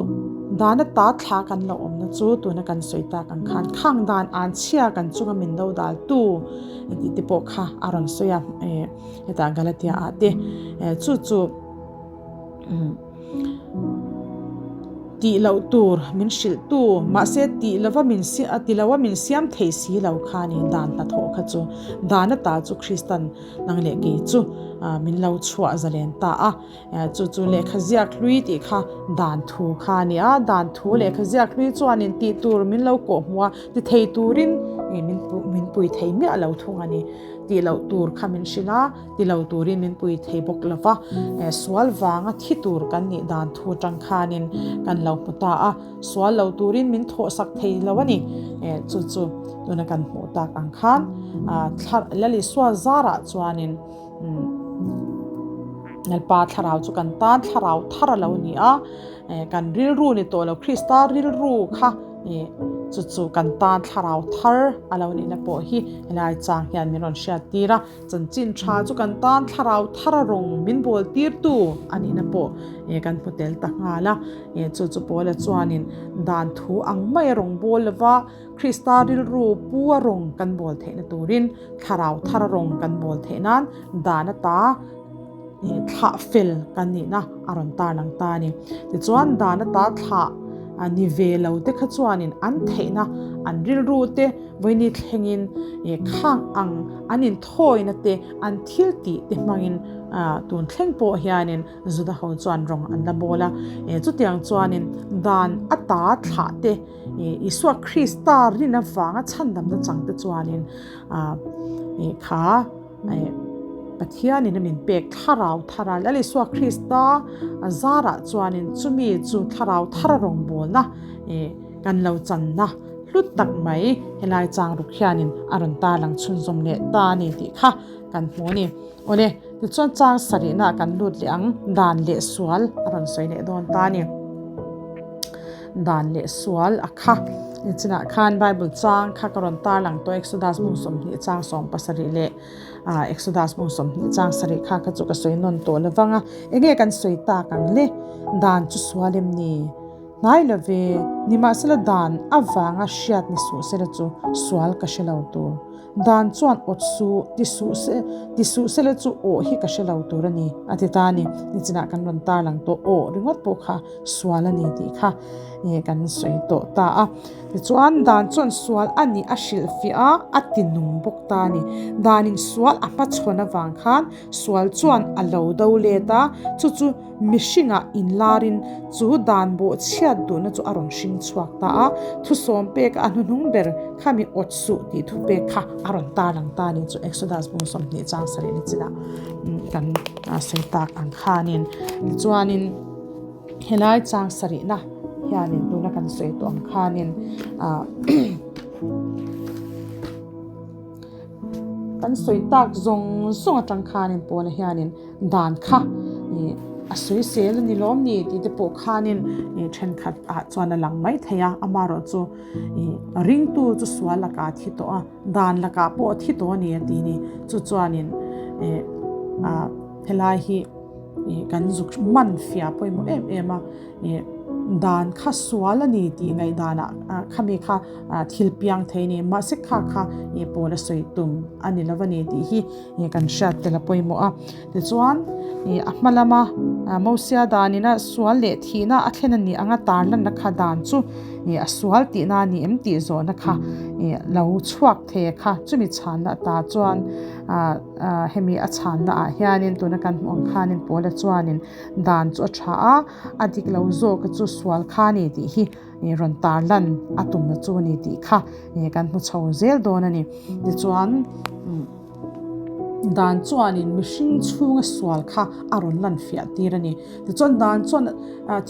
dana ta thla kan lo awmna chu tuna kan sawi tak ang khan khang dan an chhia kan chunga min do dal tu tih te pawh kha a rawn sawi a ih hetah Galatia ah te chu chu umm. Tih loh tur min hrilh tu, mahse tih lova min a ti lo a min siam thei si lo kha ni dan hnathawh kha chu dan ata chu Kristan nang leh kei chu min lo chhuah zalen ta a, chu chu lehkha ziak hlui tih kha dan thu kha a ni a, dan thu lehkha ziak hlui chuanin tih tur min lo kawh hmuh a, ti thei turin min pui thei miah lo thung a ni, tih loh tur kha min hrilh a. Ti lo turin min pui thei bawk lo va, sual vanga thi tur kan nih dan thu atang khanin kan lo hmu ta a, sual lo turin min thawhsak thei lo a ni. Chu chu tuna kan hmuh tak ang khan Lalisua zarah chuanin Lalpa thlarau chu kan tan thlarau thar a lo ni a, kan rilru ni tawh lo Krista rilru kha chu chu kan tan thlarau thar a lo nihna pawh hi helai chang hian min rawn hriattir a. Chanchin tha chu kan tan thlarau thar a rawng min bawl tirtu a nihna pawh kan hmu tel ta nghal a. Chu chu Paula chuanin dan thu ang mai a rawng bawl lova Krista rilru pu a rawng kan bawl theihna turin thlarau thar a rawng kan bawl theih nan dan ata thlah fel kan nihna a rawn tarlang ta a ni. Tichuan dan ata thlah ni ve lo te kha chuanin an theihna an rilru te Vawiini thlengin khang ang an inthawina te, an thil tih te hmangin tun thleng pawh hianin Juda ho chuan rawng an la bawl a. Chutiang chuanin dan ata thlah te, Isua Krista rin avanga chhandamna chang te chuanin kha Pathianin a min pek thlarau thar a, Lal Isua Krista zarah chuanin chumi chu thlarau thar a rawngbawlna kan lo channa hlut tak mai helai chang ruk hianin a rawn tarlang chhunzawm leh ta a ni tih kha kan hmu a ni. Awle, tichuan chang sarihnaah kan lut leh ang, dan leh sual a rawn sawi leh dawn ta a ni. Dan leh sual a kha nichinah khan Bible chang kha ka rawn tarlang tawh Exodus bung 20 chang 17 leh Exodus bung 20 chang sarih kha kha chu ka sawi nawn tawh lovang a, enge kan sawi tak ang le? Dan chu sual em ni? Hnai lo ve, nimahsela dan avanga hriat ni suh sela chu sual ka hre lo tur. Dan chuan awt suh, ti suh se, ti suh sela chu awh hi ka hre lo tur a ni, a ti ta a ni. Nichinah kan rawn tarlang tawh awh ringawt pawh kha sual a ni tih kha kan sawi tawh ta a. Tichuan dan chuan sual a nih a hrilhfiah a, a ti nung bawk ta a ni. Danin sual a hmachhawn avang khan sual chuan a lo do let a, chu chu. mihringah inlarin chu dan bawhchhiat duhna chu a rawn hring chhuak ta a. Thusawm pek a hnuhnung ber kha mi awt suh tih thupek kha a rawn tarlang ta a ni chu Exodus bung 20 chang sarih ni chinah kan sawi tak ang khanin. Tichuanin helai chang sarihna hianin tuna kan sawi tawh ang khanin ah Kan sawi tak zawng zawng atang khanin Paula hianin dan kha ih a sawi sel a ni lawm ni tih te pawh khanin ih thenkhat ah chuan a lang mai thei a, amaherawh chu ih ringtu chu sual lakah a thi tawh a, dan lakah pawh a thi tawh a ni a ti ni. Chu chuanin ih ah helai hi ih kan zuk man fiah pawimawh em em a. Ih dan kha sual a ni tih ngaihdanah khami kha thil piang thei a ni. Mahse kha kha ih pawl a sawi tum a ni lo a ni tih hi ih kan hriat tel a pawimawh a. Tichuan ih a hma lama Mosia danina sual leh thihna a thlen a nih anga tarlanna kha dan chu ih a sual tihna a ni em tih zawhna kha ih lo chhuak thei a kha. Chumi chhanna ata chuan ah hemi a chhanna ah hianin tuna kan hmuh ang khanin Paula chuanin Dan chu a tha a, a dik lo zawk chu sual kha a ni tih hi rawn tar lan a tumna chu a ni tih kha kan hmu chho zel dawn a ni. Tichuan dan chuanin mihring chhunga sual kha a rawn lan fiah tir a ni. Tichuan dan chuan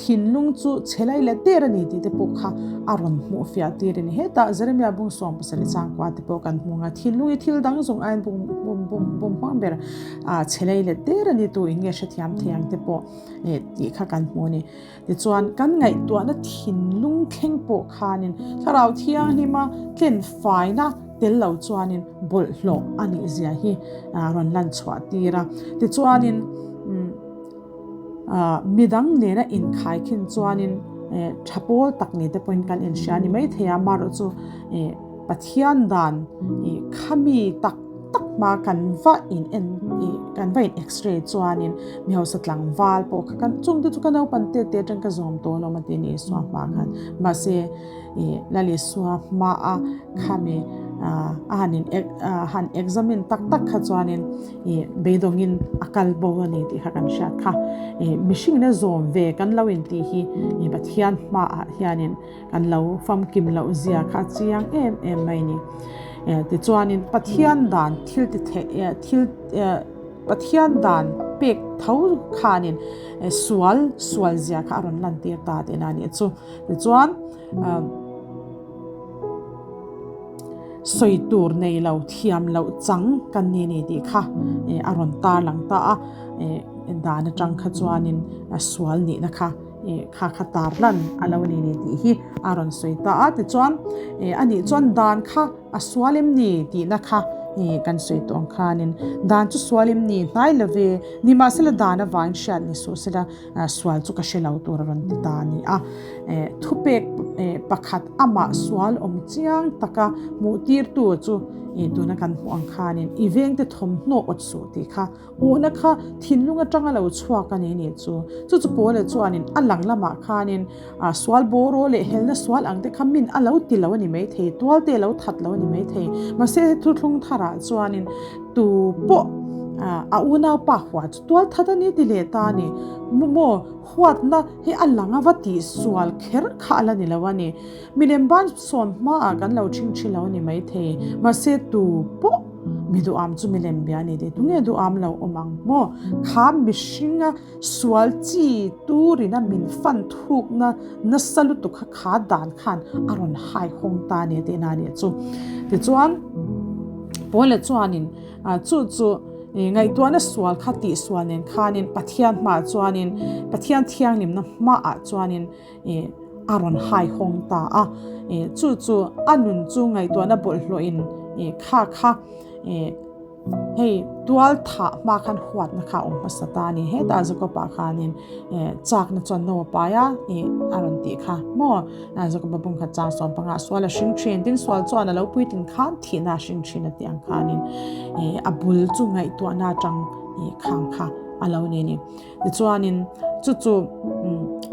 thinlung chu chhe lai leh der a ni tih te pawh kha a rawn hmuh fiah tir a ni. Hetah Jeremia bung 70 changkua te pawh kan hmu ang a, thinlung hi thil dang zawng aiin bum bum bum bum hmang ber. A chhe lei let der a ni tu in nge hrethiam thei ang te pawh eh tih kha kan hmu a ni. Tichuan kan ngaihtuahna thinlung thleng pawh khanin thlarau thianghlima tlen faina tel lo chuanin bawlhhlawh a nih zia hi a rawn lan chhuah tir a. Tichuanin umm midang nena inkhai khin chuanin eh tha pawl tak ni te pawhin kan inhria a ni maithei a, amaherawhchu eh Pathian dan ih khami tak tak hma kan va in en ih kan va in x-ray chuanin mi hausa tlangval pawh kha kan chung te chu ka naupang te te atang ka zawm tawh alawm a ti ni Isua hma khan mahse ih Lal Isua hma a khami ah a han in han examine tak tak kha chuanin ih beidawngin a kal bo a ni tih kha kan hriat kha ih mihring in a zawm ve kan lo in tih hi ih Pathian hmaah hianin Kan lo famkim loh zia kha a chiang em em mai a ni. Tichuanin Pathian dan thil ti theih thil Pathian dan pek tho khanin sual sual zia kha a rawn lantir ta tihna a nih chu. Tichuan sawi tur nei lo thiam loh chang kan ni a ni tih kha a rawn tarlang ta a. Dan atang kha chuanin sual nihna kha. Eh kha kha tar lan a lo ni ni tih hi a rawn sawi ta a, tichuan eh a nih chuan dan kha a sual em ni tihna kha eh kan sawi tawh ang khanin dan chu sual em ni hnai lo ve, nimahsela dan avangin hriat ni suh sela sual chu ka hre lo tur a rawn ti ta a ni a. Eh thupek eh pakhat amah sual awm chiang taka hmuh tirtu chu eh tuna kan hmuh ang khanin i vengte thawmhnaw awt suh tih kha Uhna kha thinlung atanga lo chhuak a ni nih chu. Chu chu Paula chuanin a lang lamah khanin sual bawraw leh helna sual ang te kha min a lo ti lo a ni maithei, tual te a lo that lo a ni maithei. Mahse thuthlung tharah chuanin tu pawh a unaupa hua chu tual that a ni ti leh ta a ni. Maw huatna hi a lang a va tih sual kher kha a la ni lo a ni. Milem ban sawn hmaah kan lo ṭhingṭhi lo a ni maithei. Mahse tu pawh. Mi duham chu milem bia a ni tih tunge duham lo awm ang maw? Kha mihringa sual chi turina min fan thukna nasa lutuk kha kha dan khan a rawn hai hawng ta a ni tihna a nih chu. Tichuan Paula chuanin chu chu ngaihtuahna sual kha tihsual nen khanin Pathian hmaah chuanin Pathian thianghlimna hmaah chuanin ih a rawn hai hawng ta a, ih chu chu a nun chu ngaihtuahna bawlhhlawhin ih kha kha ih hei tual thah hma khan huatna kha a awm hmasa ta a ni. Hetah Jacob-a khanin ih chakna chuan no a pai a ih a rawn tih kha maw Jacob-a bung khat chang sawm panga sual a hring thin tin sual chuan a lo puitlin khan thihna a hring thin a tih ang khanin ih a bul chu ngaihtuahna atang ih khang kha a lo ni a ni. Tichuanin chu chu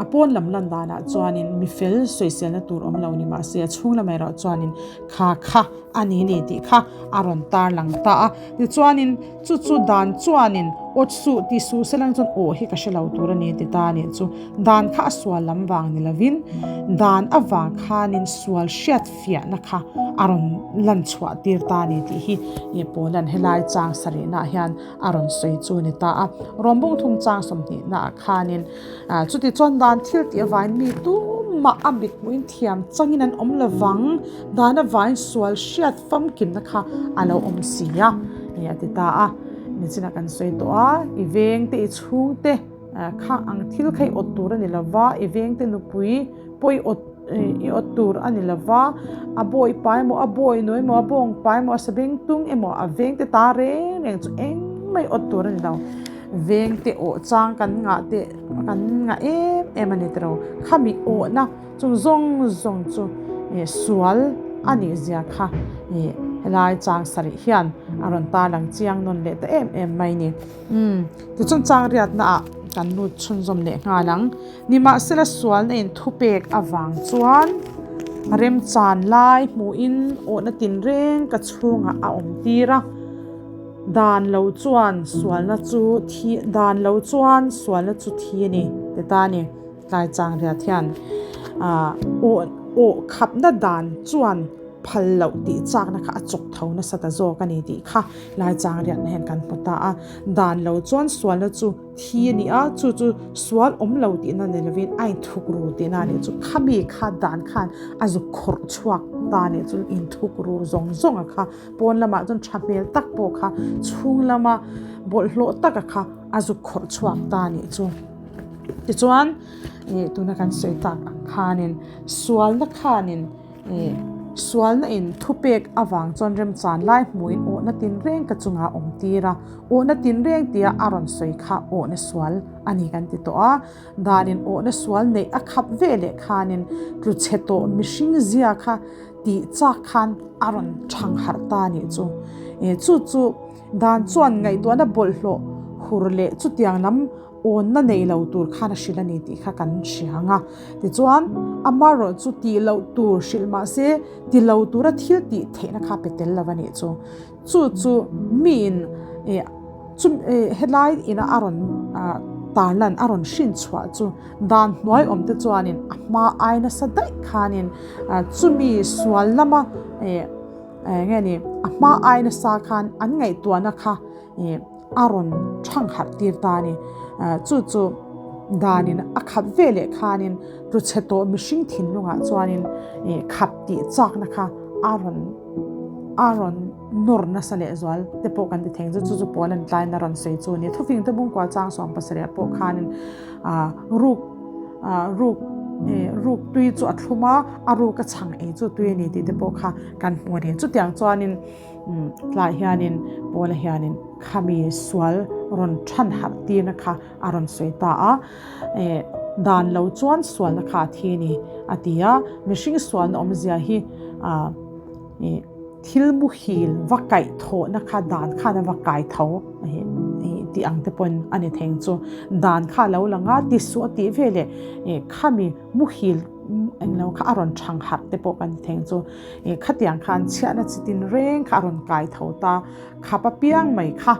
a pawn lam lan danah chuanin mi fel sawiselna tur awm lo ni mahse a chhung lamah erawh chuanin kha kha a ni ni tih kha a rawn tar lang ta a. Tichuanin chu chu dan chuanin Awt suh ti suh selang chuan aw hi ka hre lo tur a ni ti ta a nih chu. Dan kha a sual lam vang ni lovin dan avang khanin sual hriat fiahna kha a rawn lan chhuah tir ta a ni tih hi Paula'n helai chang sarihnaah hian a rawn sawi chu a ni ta a. Rawmbung thum chang sawmhnihnaah khanin chuti chuan dan thil tih avangin mi tumah a mithmuhin thiam changin an awm lovang, dan avangin sual hriat famkimna kha a lo awm si a a ti ta a. Nichina kan sawi tawh a, i vengte i chhungte kha ang thil kha i awt tur a ni lova, i vengte nupui pawh i awt i awt tur a ni lova, a bawi pa emaw a bawi nu emaw a bawng pa emaw a sabeng tung emaw a vengte ta reng reng chu engmah i awt tur a ni lo. Vengte awh chang kan ngah te kan ngah em em a ni tiro. Khami awhna chung zawng zawng chu sual a nih zia kha helai chang sarih hian a rawn tarlang chiang nawn leh ta em em mai ni. Umm tichuan chang riatna ah kan lut chhunzawm leh nghal ang. Nimahsela sualna in thupek avang chuan remchan lai hmuhin awhna tinreng ka chhungah a awm tir a, dan lo chuan sualna chu thi dan lo chuan sualna chu thi a ni ti ta a ni. Tlai chang riat hian ah awh awh khapna dan chuan phal loh tih chakna kha a chawk tho nasa ta zawk a ni tih kha lai chang riatna hian kan hmu ta a. Dan lo chuan sualna chu thi a ni a, chu chu sual awm lo tihna ni lovin a inthuk ru tihna a nih chu. Khami kha dan khan a zuk khawrh chhuak ta a nih chu inthuk ru zawng zawng a kha pawn lamah chuan tha hmel tak pawh kha chhung lama bawlhhlawh taka kha a zuk khawrh chhuak ta a nih chu. Tichuan ih tuna kan sawi tak ang khanin sualna khanin ih sualna in thupek avang chuan remchan lai hmuhin awhna tinreng ka chungah a awm tir a, awhna tinreng tia a rawn sawi kha awhna sual a ni kan ti tawh a, danin awhna sual neih a khap ve leh khanin tlu chhe tawh mihring zia kha tih chak khan a rawn thang harh ta a nih chu. Ih chu chu dan chuan ngaihtuahna bawlhhlawh hur leh chutiang lam awnna nei lo tur khan a hrilh a ni tih kha kan hria ang a. Tichuan, amaherawh chu tih loh tur hrilh mah se, ti lo tura thil tih theihna kha pe tel lo a nih chu. Chu chu miin ih chu ih helai ina a rawn ah tarlan a rawn hrin chhuah chu dan hnuai awm te chuanin a hma ai nasa daih khanin ah chumi sual lama ih eng nge ni a hma ai nasa khan an ngaihtuahna kha ih a rawn thang harh tir ta a ni. Chu chu danin a khap ve leh khanin tlu chhe tawh mihring thinlungah chuanin khap tih chakna kha a rawn a rawn nawr nasa leh zual te pawh kan ti thei ang chu. Chu chu pawl an tlaina rawn sawi chu a ni. Thufing te bungkual chang 70 pawh khanin ruk ruk ruk tui chu a thlum a, a ruk a chhang ei chu tui a ni tih te pawh kha kan hmu a ni. Chutiang chuanin Tlai hianin Paula hianin khami sual rawn than harh tirna kha a rawn sawi ta a, dan lo chuan sualna kha a thi a ni a ti a, mihring sualna awmzia hi thil muhil va kaih thawhna kha dan khan a va kai tho tih ang te pawhin a ni thei ang chu, dan kha a lo lang a, tisuh a tih veleh khami muhil englo kha a rawn thang harh te pawh kan ti thei ang chu. Ih khatiang khan chhiahna chi tin reng kha a rawn kai tho ta, khap apiang mai kha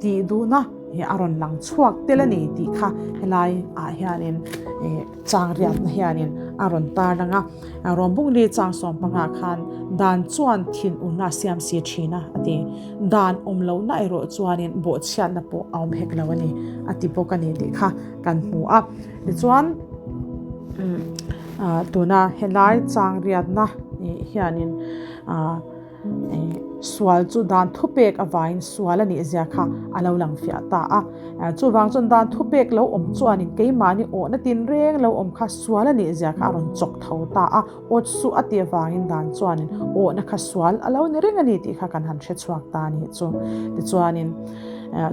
tih duhna hi a rawn lang chhuak tel a ni tih kha helai ah hianin ih chang riatna hianin a rawn tar lang a. Rawmbungli chang 15 khan dan chuan thin urna a siam si thin a a ti. Dan awm lohna erawh chuanin bawhchhiatna pawh a awm hek lo a ni a ti bawk a ni tih kha kan hmu a. Tichuan tuna helai chang riatna hianin sual chu dan thupek avangin sual a nih zia kha a lo lang fiah ta a. Chuvang chuan dan thupek lo awm chuanin keimahni awhna tinreng lo awm kha sual a nih zia kha a rawn chawk tho ta a. Awt suh a tih avangin dan chuanin awhna kha sual a lo ni reng a ni tih kha kan han hre chhuak ta a nih chu. Tichuanin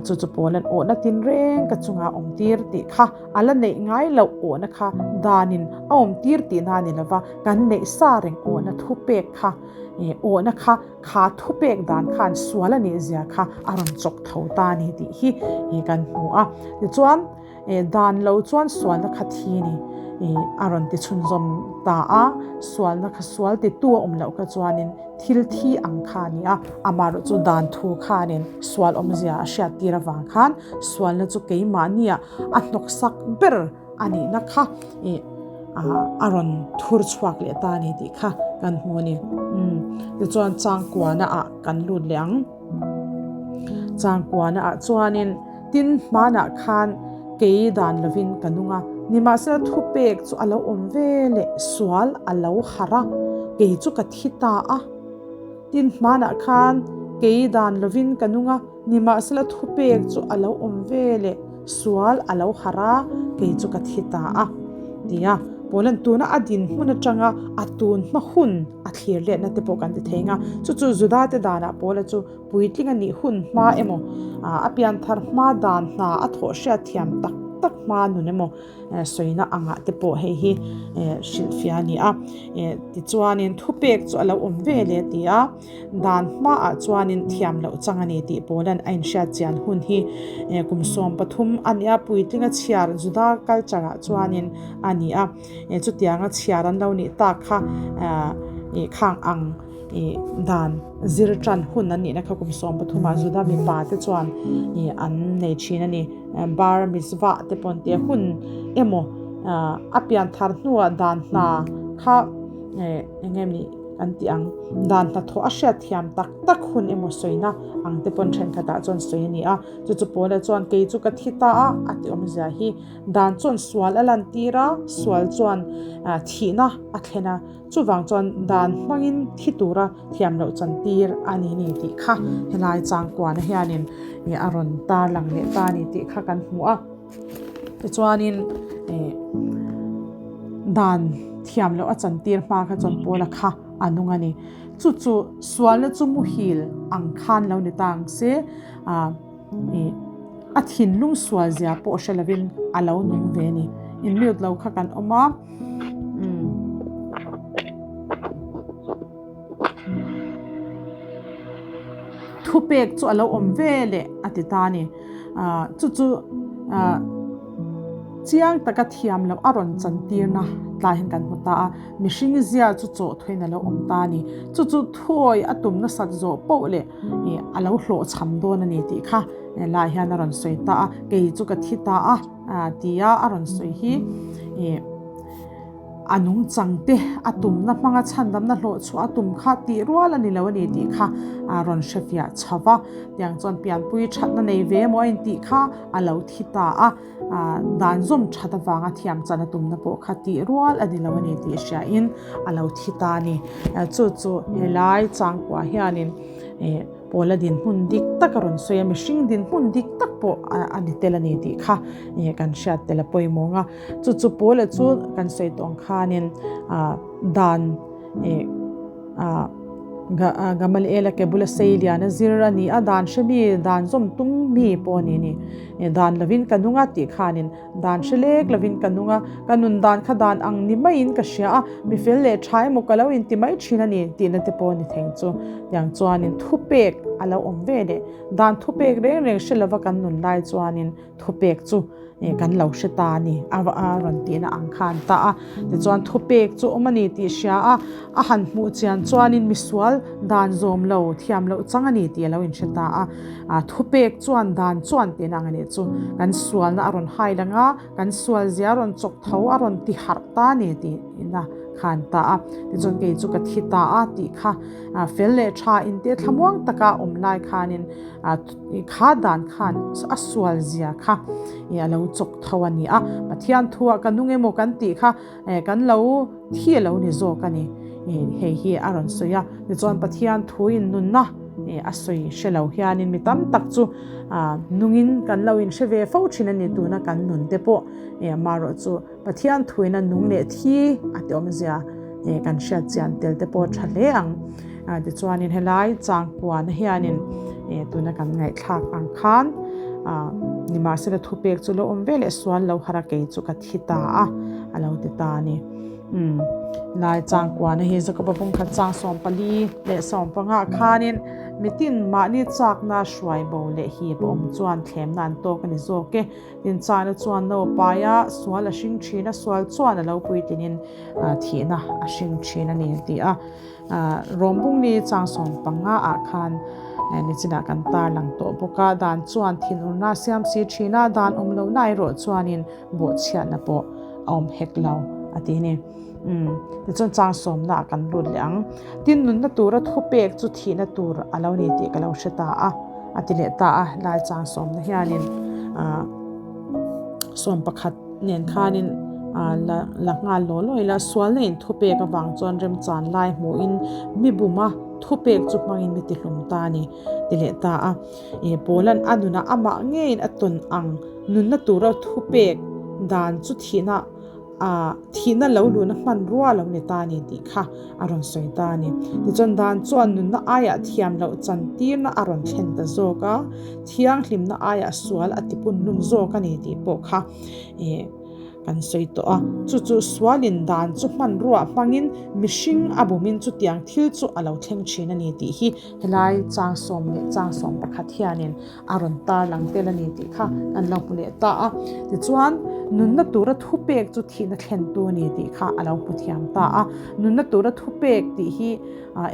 chu chu Paula'n awhna tinreng ka chunga awm tir tih kha a la neih ngai loh awhna kha danin a awm tir tihna a ni lova, kan neih sa reng awhna thupek kha awhna kha kha thupek dan khan sual a nih zia kha a rawn chawk tho ta a ni tih hi kan hmu a. Tichuan dan lo chuan sualna kha thi a ni. A rawn ti chhunzawm ta a, sualna kha sual titu a awm loh kha chuanin thil thi ang kha a ni a, amaherawh chu dan thu khanin sual awmzia a hriattir avang khan sualna chu keimahnia a hnawksak ber a nihna kha a rawn thur chhuak leh ta a ni tih kha kan hmu a ni. Tichuan changkuana ah kan lut leh ang. Changkuana ah chuanin tin hmanah khan kei dan lovin ka nung a, nimahsela thupek chu a lo awm ve leh sual a lo harh a, kei chu ka thi ta a. Tin hmanah khan kei dan lovin ka nung a, nimahsela thupek chu a lo awm ve leh sual a lo harh a, kei chu ka thi ta a, tia Paula'n tuna a dinhmun atanga a tun hma hun a thlir letna te pawh kan ti thei ang a. Chu chu Judate danah Paula chu puitling a nih hun hma emaw, a pianthar hma dan hna a thawh hriatthiam tak tak hma nun emaw sawina angah te pawh hei hi hrilhfiah a ni a. Tichuanin thupek chu a lo awm ve le ti a, dan hmaah chuanin thiam loh chang a ni tih Paula'n a inhriat chian hun hi kum 13 a nia, puitlinga chhiar Juda culture-ah chuanin a ni a. Chutianga chhiar an lo nih tak kha khang ang dan zir tan hun an nihna kha kum 13 ah Juda mipa te chuan an nei thin a ni. Bar mitzvah te pawh an tia hun emaw a pian thar hnuah dan hna kha eng nge ni an tih ang dan hnathawh a hriat thiam tak tak hun emaw sawina ang te pawn thenkhatah chuan sawi a ni a. Chu chu Paula chuan kei chu ka thi ta a a tih awmzia hi Dan chuan sual a lantir a, sual chuan thihna a thlen a, chuvang chuan dan hmangin thi tura thiam loh chantir a ni ni tih kha helai changkuana hianin a rawn tarlang leh ta a ni tih kha kan hmu a. Tichuanin dan thiam loh a chantir hma kha chuan Paula kha a nung a ni. Chu chu sualna chu muhil ang khan lo ni ta ang se. A thinlung sual zia pawh hre lovin a lo nung ve a ni. In mute lo kha kan awm a. Thupek chu a lo awm ve leh a ti ta a ni. Chu chu chiang taka thiam loh a rawn chantirna tlai hian kan hmu ta a. Mihring zia chu chawh thuin a lo awm ta a ni. Chu chu thuawi a tum nasat zawh poh leh ih a lo hlawhchham dawn a ni tih kha helai hian a rawn sawi ta a, kei chu ka thi ta a tia a rawn sawi hi ih a nungchang te a tumna hmanga chhandamna hlawhchhuah a tum kha tih rual a ni lo a ni tih kha a rawn hrefiah chho va, tiang chuan pianpui thatna nei ve emaw a intih kha a lo thi ta a. Dan zawm that avanga thiam chan a tumna pawh kha tih rual a ni lo a ni tih hriain a lo thi ta a ni. Chu chu helai changkua hianin Pawla dinhmun dik tak a rawn sawi a, mihring dinhmun dik tak pawh a ni tel a ni tih kha kan hriat tel a pawimawh ang a. Chu chu Pawla chu kan sawi tawh ang khanin dan Gamaliela ke bula sei lian a zir a ni a, dan hre mi, dan zawm tum mi pawh a ni ni. Dan lovin ka nung a tih khanin dan hre lek lovin ka nung a, ka nun dan kha dan ang ni maiin ka hria a, mi fel leh tha emaw ka lo inti mai thin a ni tihna te pawh a ni theng chu. Tiang chuanin thupek a lo awm ve leh, dan thupek reng reng hre lova kan nun lai chuanin Thupek chu kan lo hre ta a ni, a rawn tihna ang khan ta a. Tichuan thupek chu awm a ni tih hria a, a han hmuh chian chuanin misual dan zawm lo, thiam loh chang a ni tih a lo inhre ta a. Thupek chuan dan chuan tihna ang a nih chu. Kan sualna a rawn hai lang a, kan sualzia a rawn chawk tho, a rawn ti harh ta a ni tihna khan ta a. Tichuan kei chu ka thi ta a tih kha fel leh tha inte thlamuang taka awm lai khanin Kha dan khan a sual zia kha a lo chawk tho a ni a, Pathian thua ka nung emaw kan tih kha kan lo thi a lo ni zawk a ni. Hei hi a rawn sawi a, tichuan Pathian thuin nunna a sawi hre lo hianin mi tam tak chu nungin kan lo inhre ve fo thin a ni tuna kan nun te pawh amaherawh chu Pathian thuin a nung leh thi a ti awmzia kan hriat chian tel te pawh tha hle ang. Tichuanin helai changkuana hianin tuna kan ngaihthlak ang khan nimahsela thupek chu lo awm ve leh sual lo har a kei chu ka thi ta a, a lo ti ta a ni. Umm lai changkuana hi Jakoba bungkhat chang 14 leh 15 ah khanin mitin mahni chakna hruai bo leh hip a awm chuan thlemna an tawk a ni zawk e. Tin chana chuan no paia sual a hring thin a, sual chuan a lo puitlinin thihna a hring thin a ni a ti a. Rom bungni chang 15 ah khan nichinah kan tarlang tawh bawk a, dan chuan thinurna a siam si thin a, dan awm lohna erawh chuanin bawhchhiatna pawh a awm hek lo a ti a ni. Umm tichuan chang sawmna ah kan lut leh ang. Tin nunna tura thupek chu thihna tur a lo ni tih ka lo hre ta a, a ti leh ta a. Lai chang sawmna hianin ah sawm pakhat nen khanin ah la la nghal law law ila sualna in thupek avang chuan remchan lai hmuhin mi buma thupek chu hmangin mi tihlum ta a ni ti leh ta a. Ih Paula'n a nunah amah ngeiin a tawn ang nunna tura thupek dan chu thihna ah thihna lo luhna hmanrua lo ni ta a ni tih kha a rawn sawi ta a ni. Tichuan dan chuan nunna aiah thiam loh chantirna a rawn thlen ta zawk a, thianghlimna aiah sual a tipun lum zawk a ni tih pawh kha ih kan sawi tawh a. Chu chu sualin dan chu hmanrua hmangin mihring a bumin chutiang thil chu a lo thleng thin a ni tih hi Helai chang sawm leh chang 11 hianin a rawn tarlang tel a ni tih kha kan lo hmu leh ta a. Tichuan, nunna tura thupek chu thihna thlentu a ni tih kha a lo hmu thiam ta a. Nunna tura thupek tih hi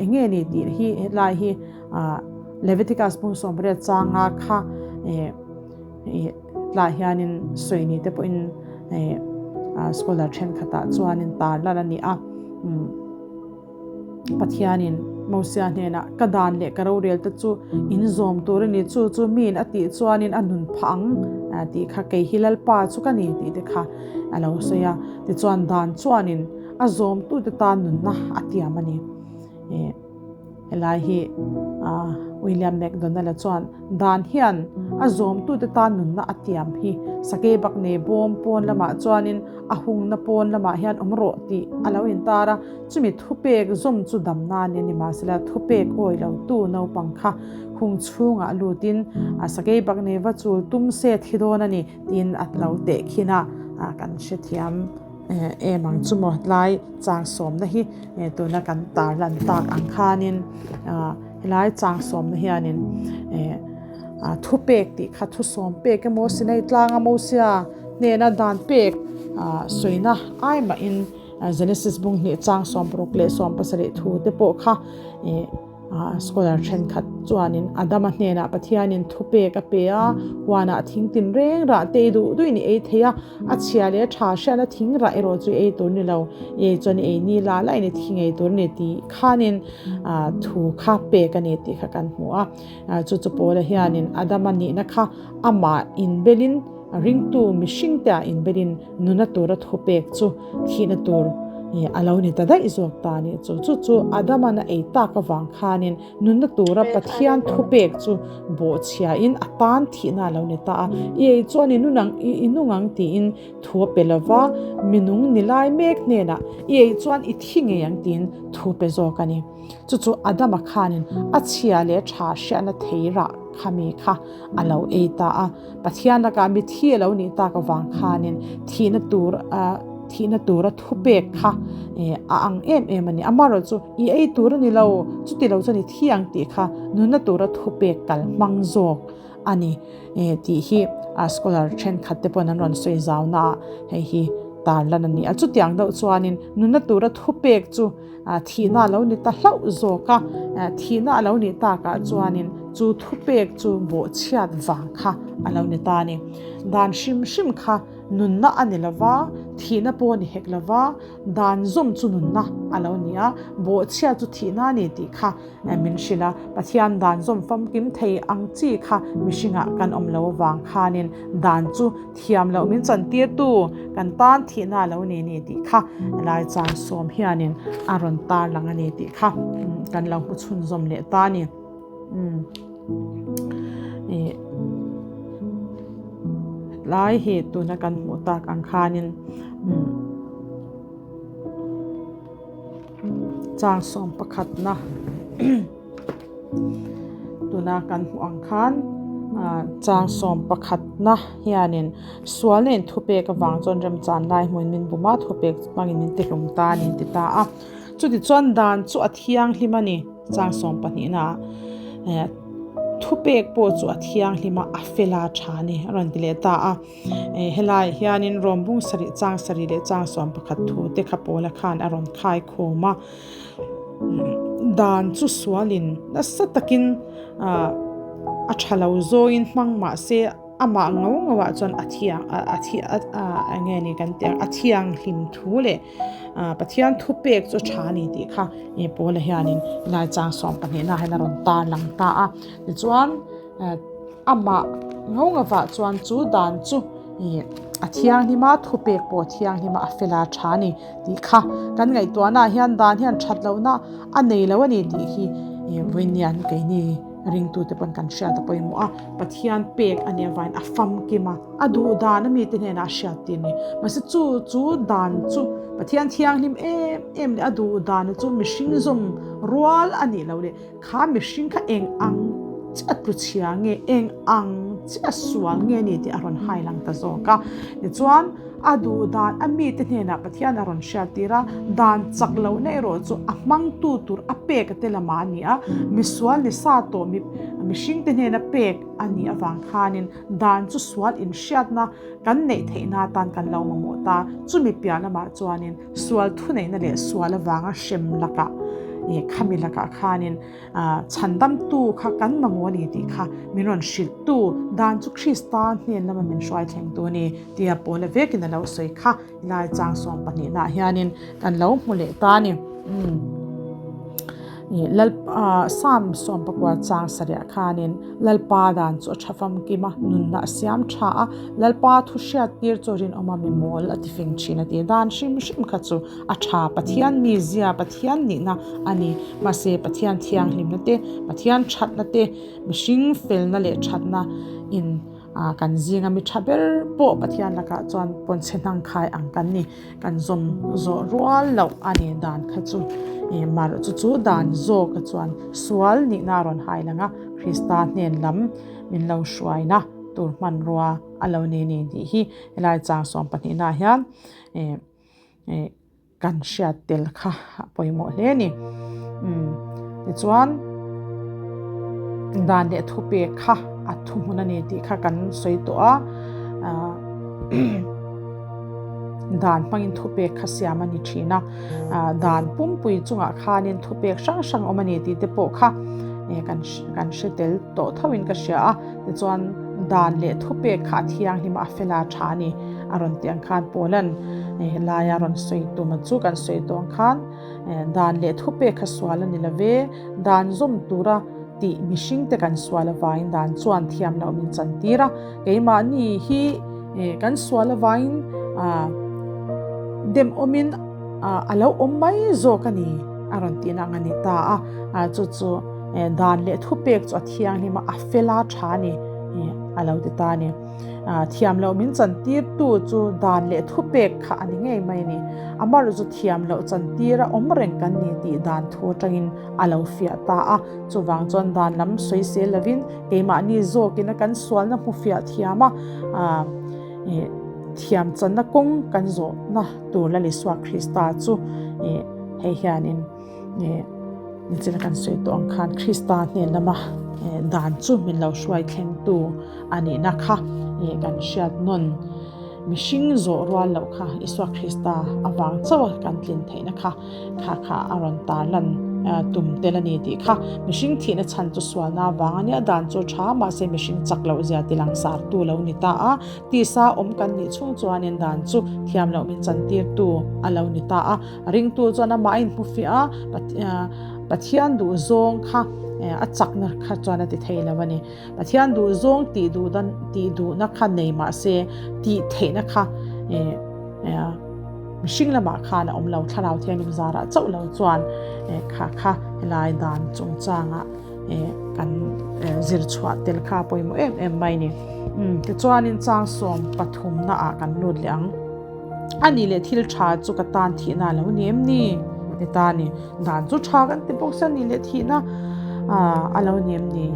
eng nge ni tih hi helai hi Leviticus bung 18 changa kha tlaiah hianin sawi ni te pawhin scholar thenkhatah chuanin tarlan a ni a. Pathianin Mosia hnenah, Ka dan leh ka rorel te chu in zawm tur a ni, chu chu miin a tih chuanin a nun phah ang tih kha kei hi Lalpa chu ka ni tih te kha a lo sawi a. Tichuan dan chuanin a zawmtute tan nunna a tiam a ni. Helai hi William MacDonald-a chuan dan hian a zawmtute tan nunna a tiam hi sakei bak nei bawm pawn lamah chuanin a hungna pawn lamah hian awm rawh tih a lo intar a. Chumi thupek zawm chu dam nan a ni mahsela thupek awi lo tu naupang kha hung chhungah lutin a sakei bak nei va chul tum se thi dawn a ni tiin a lo teh khin a, kan hrethiam em ang chu maw tlai chang sawmna hi tuna kan tarlan tak ang khanin helai chang sawmna hianin thupek tih kha thusawm pek emaw Sinai tlanga Mosia hnena dan pek sawina ai mahin. Genesis bung hnih chang 60 leh 70 thu te pawh kha scholar thenkhat chuanin Adama hnenah Pathianin thupek a pe a, huanah thing tin reng rah te i duh duhin i ei thei a, a chhia leh a tha hriatna thing rah erawh chu i ei tur ni lo, i ei chuan i ei ni la la in i thi ngei tur a ni tih khanin thu kha pek a ni tih kha kan hmu a. Chu chu Paula hianin Adama nihna kha amah inbelin ringtu mihringte ah inbelin nuna tura thupek chu thihna tur a lo ni ta daih zawk ta a nih chu. Chu chu Adama'n a ei tak avang khanin nunna tura Pathian thupek chu bawhchhiain a tan thihna a lo ni ta a. I ei chuan i nun ang, i nung ang tiin thu a pe lo va, minung ni lai mek hnenah i ei chuan i thi ngei ang tiin thu pe zawk a ni. Chu chu Adama khanin a chhia leh tha hriatna thei rah khami kha a lo ei ta a. Pathian lakah mithi a lo nih tak avang khanin thihna tur thihna tura thupek kha a ang em em a ni. Amaherawhchu chu i ei tur a ni lo, chuti lo chuan i thi ang tih kha nunna tura thupek kal hmang zawk a ni tih hi scholar thenkhat te pawhin an rawn sawi zauna ah hei hi tarlan a ni a. Chutiang deuh chuanin nunna tura thupek chu Thihna a lo ni ta hlauh zawk a, thihna a lo nih takah chuanin chu thupek chu bawhchhiat vang kha a lo ni ta a ni. Dan hrim hrim kha nunna a ni lova, thihna pawh a ni hek lova, dan zawm chu nunna a lo ni a, bawhchhiat chu thihna a ni tih kha min hrilh a. Pathian dan zawm famkim thei ang chi kha mihringah kan awm lo avang khanin dan chu Thiam loh min chantirtu kan tan thihna a lo ni ni tih kha lai chang sawm hianin a rawn tarlang a ni tih kha kan lo hmu chhunzawm leh ta a ni. Lai hi tuna kan hmuh tak ang khanin chang sawm pakhatna tuna kan hmuh ang khan. Chang 11na hianin sualna in thupek avang chuan remchan lai hmuin min bum a, thupek hmangin min tihlum ta a ni an ti ta a. Chutichuan dan chu a thianghlim a ni, chang 12na ah thupek pawh chu a thianghlim a, a fel a tha a ni a rawn ti leh ta a. Helaiah hianin Rawm bung sarih chang sarih leh chang 11 thu te kha Paula khan a rawn khai khawm a. Dan chu sualin nasa takin a tha lo zawngin hmang mah se amah ngo ngoah chuan a thiang a thi a eng nge ni kan tih ang a thianghlim thu leh Pathian thupek chu a tha a ni tih kha Paula hianin helai chang 12 ah hian a rawn tarlang ta a. Tichuan. Amah ngo ngavah chuan chu dan chu ih a thianghlim a, thupek pawh a thianghlim a, a fel a tha a ni tih kha kan ngaihtuahnaah hian dan hian that lohna a nei lo a ni tih hi ih vawiinian keini ringtute pawn kan hriat a pawimawh a, Pathian pek a nih avangin a famkim a, a duh dan a mite hnenah a hriat tir a ni. Mahse chu chu dan chu Pathian thianghlim em em leh a duh dan chu mihring zawm rual a nih loh leh Kha mihring kha eng ang chiah tlu chhia nge, eng ang chiah sual nge ni tih a rawn hai lang ta zawk a. Tichuan, a duh dan a mite hnenah Pathian a rawn hriattir a, dan chak lohna erawh chu a hmangtu tur a pek a te lamah a ni a, misual ni sa tawh mi mihringte hnena pek a nih avang khanin dan chu sual inhriatna kan neih theihna atan kan lo mamawh ta. Chumi piah lamah chuanin Sual thuneihna leh sual avanga hrem lakah ih khami lakah khanin chhandamtu kha kan mamawh a ni tih kha min rawn hrilhtu dan chu Krista hnen lama min hruai thlengtu a ni tia Paula vekin a lo sawi kha helai chang 12 ah hianin kan lo hmu leh ta a ni. Ih Lalpa Psalm 19 chang sarih khanin Lalpa dan chu a tha famkim a, nunna a siam tha a, Lalpa thu hriat tir chu rinawm a mi mawl a ti fing thin a ti. Dan hrim hrim kha chu a tha, Pathian mizia, Pathian nihna a ni. Mahse Pathian thianghlimna te, Pathian thatna te, mihring felna leh thatna in kan zinga mi tha ber pawh Pathian lakah chuan pawnchhe hnangkhai ang kan ni. Kan zawm zawh rual loh a ni dan kha chu ih mar chu chu dan zawk a chuan sual nihna a rawn hai lang a, Krista hnen lam min lo hruaina tur hmanrua a lo ni ni tih hi helai chang 12 ah hian ih ih kan hriat tel kha a pawimawh hle a ni. Umm tichuan dan leh thupek kha a thuhmun a ni tih kha kan sawi tawh a ah dan hmangin thupek kha siam a ni thin a ah dan pumpui chungah khanin thupek hrang hrang awm a ni tih te pawh kha eh kan kan hre tel tawh tho in ka hria a tichuan dan leh thupek kha a thianghlim a a fel a tha a ni a rawn tih ang khan Paula'n helaia rawn sawi tum a chu kan sawi tawh ang khan. Dan leh thupek kha sual a ni lo ve, dan zawm tura tih mihringte kan sual avangin dan chuan thiam loh min chantir a, keimahni hi kan sual avangin dem awmin a lo awm mai zawk a ni a rawn tihna ang a ni ta a, chu chu dan leh thupek chu a thianghlim a, a fel a tha a ni a lo ti ta a ni. Thiam loh min chantirtu chu dan leh thupek kha a ni ngei mai a ni. Amaherawhchu chu thiam loh chantir a awm reng kan ni tih dan thu atangin a lo fiah ta a. Chuvang chuan dan lam sawi sel lovin keimahni zawkin a kan sualna hmu fiah thiam a, thiam channa kawng kan zawhna tur Lal Isua Krista chu hei hianin Nichina kan sawi tawh ang khan Krista hnen lama dan chu min lo hruai thlengtu a nihna kha kan hriat nawn. Mihring zawh rual loh kha Isua Krista avang chauha kan tlin theihna kha kha kha a rawn tarlan tum tel a ni tih kha. Mihring thihna chhan chu sualna avang a nia, dan chu a tha mahse mihring chak loh zia tilangsartu lo ni ta a. Tisa awm kan nih chhung chuanin dan chu thiam loh min chantirtu a lo ni ta a. Ringtu chuan amah a inhmu fiah a, Pathian duhzawng kha a chakna kha chuan a ti thei lo a ni. Pathian duhzawng tih duh dan tih duhna kha nei mah se tih theihna kha mihring lamah khan a awm lo. Thlarau Thianghlim zarah chauh lo chuan kha kha helai dan chungchangah kan zir chhuah tel kha a pawimawh em em mai a ni. Tichuanin chang 13 naah kan lut leh ang. A nih leh thil tha chu ka tan thihna a lo ni em ni? Ti ta a ni. Dan chu tha kan ti bawk se a nih leh thihna. a lo ni em ni?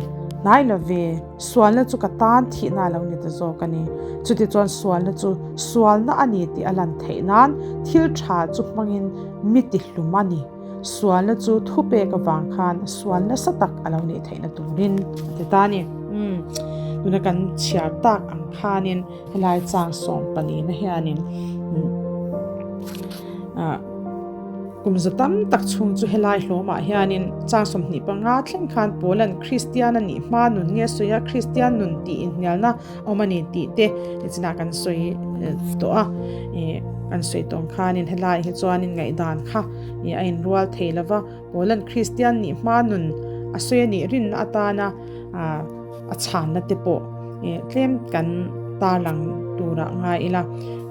Hnai lo ve, sualna chu ka tan thihna a lo ni ta zawk a ni. Chutichuan sualna chu sualna a ni tih a lan theih nan thil tha chu hmangin mi tihlum a ni. Sualna chu thupek avang khan sual nasa tak a lo nih theihna turin a ti ta a ni. Umm, tuna kan chhiar tak ang khanin helai chang sawm palina hianin ah kum za tam tak chhung chu helai hlawmah hianin chang 25 thleng khan Paula'n Kristian a nih hma nun nge sawi a, Kristian nun tih inhnialna awm a ni tih te nichinah kan sawi tawh a, ih kan sawi tawh ang khanin helaiah hi chuanin ngaihdan kha ih a inrual thei lo va, Paula'n Kristian nih hma nun a sawi a nih rinna atana ah a chhanna te pawh ih tlem kan tarlang turah ngai ila,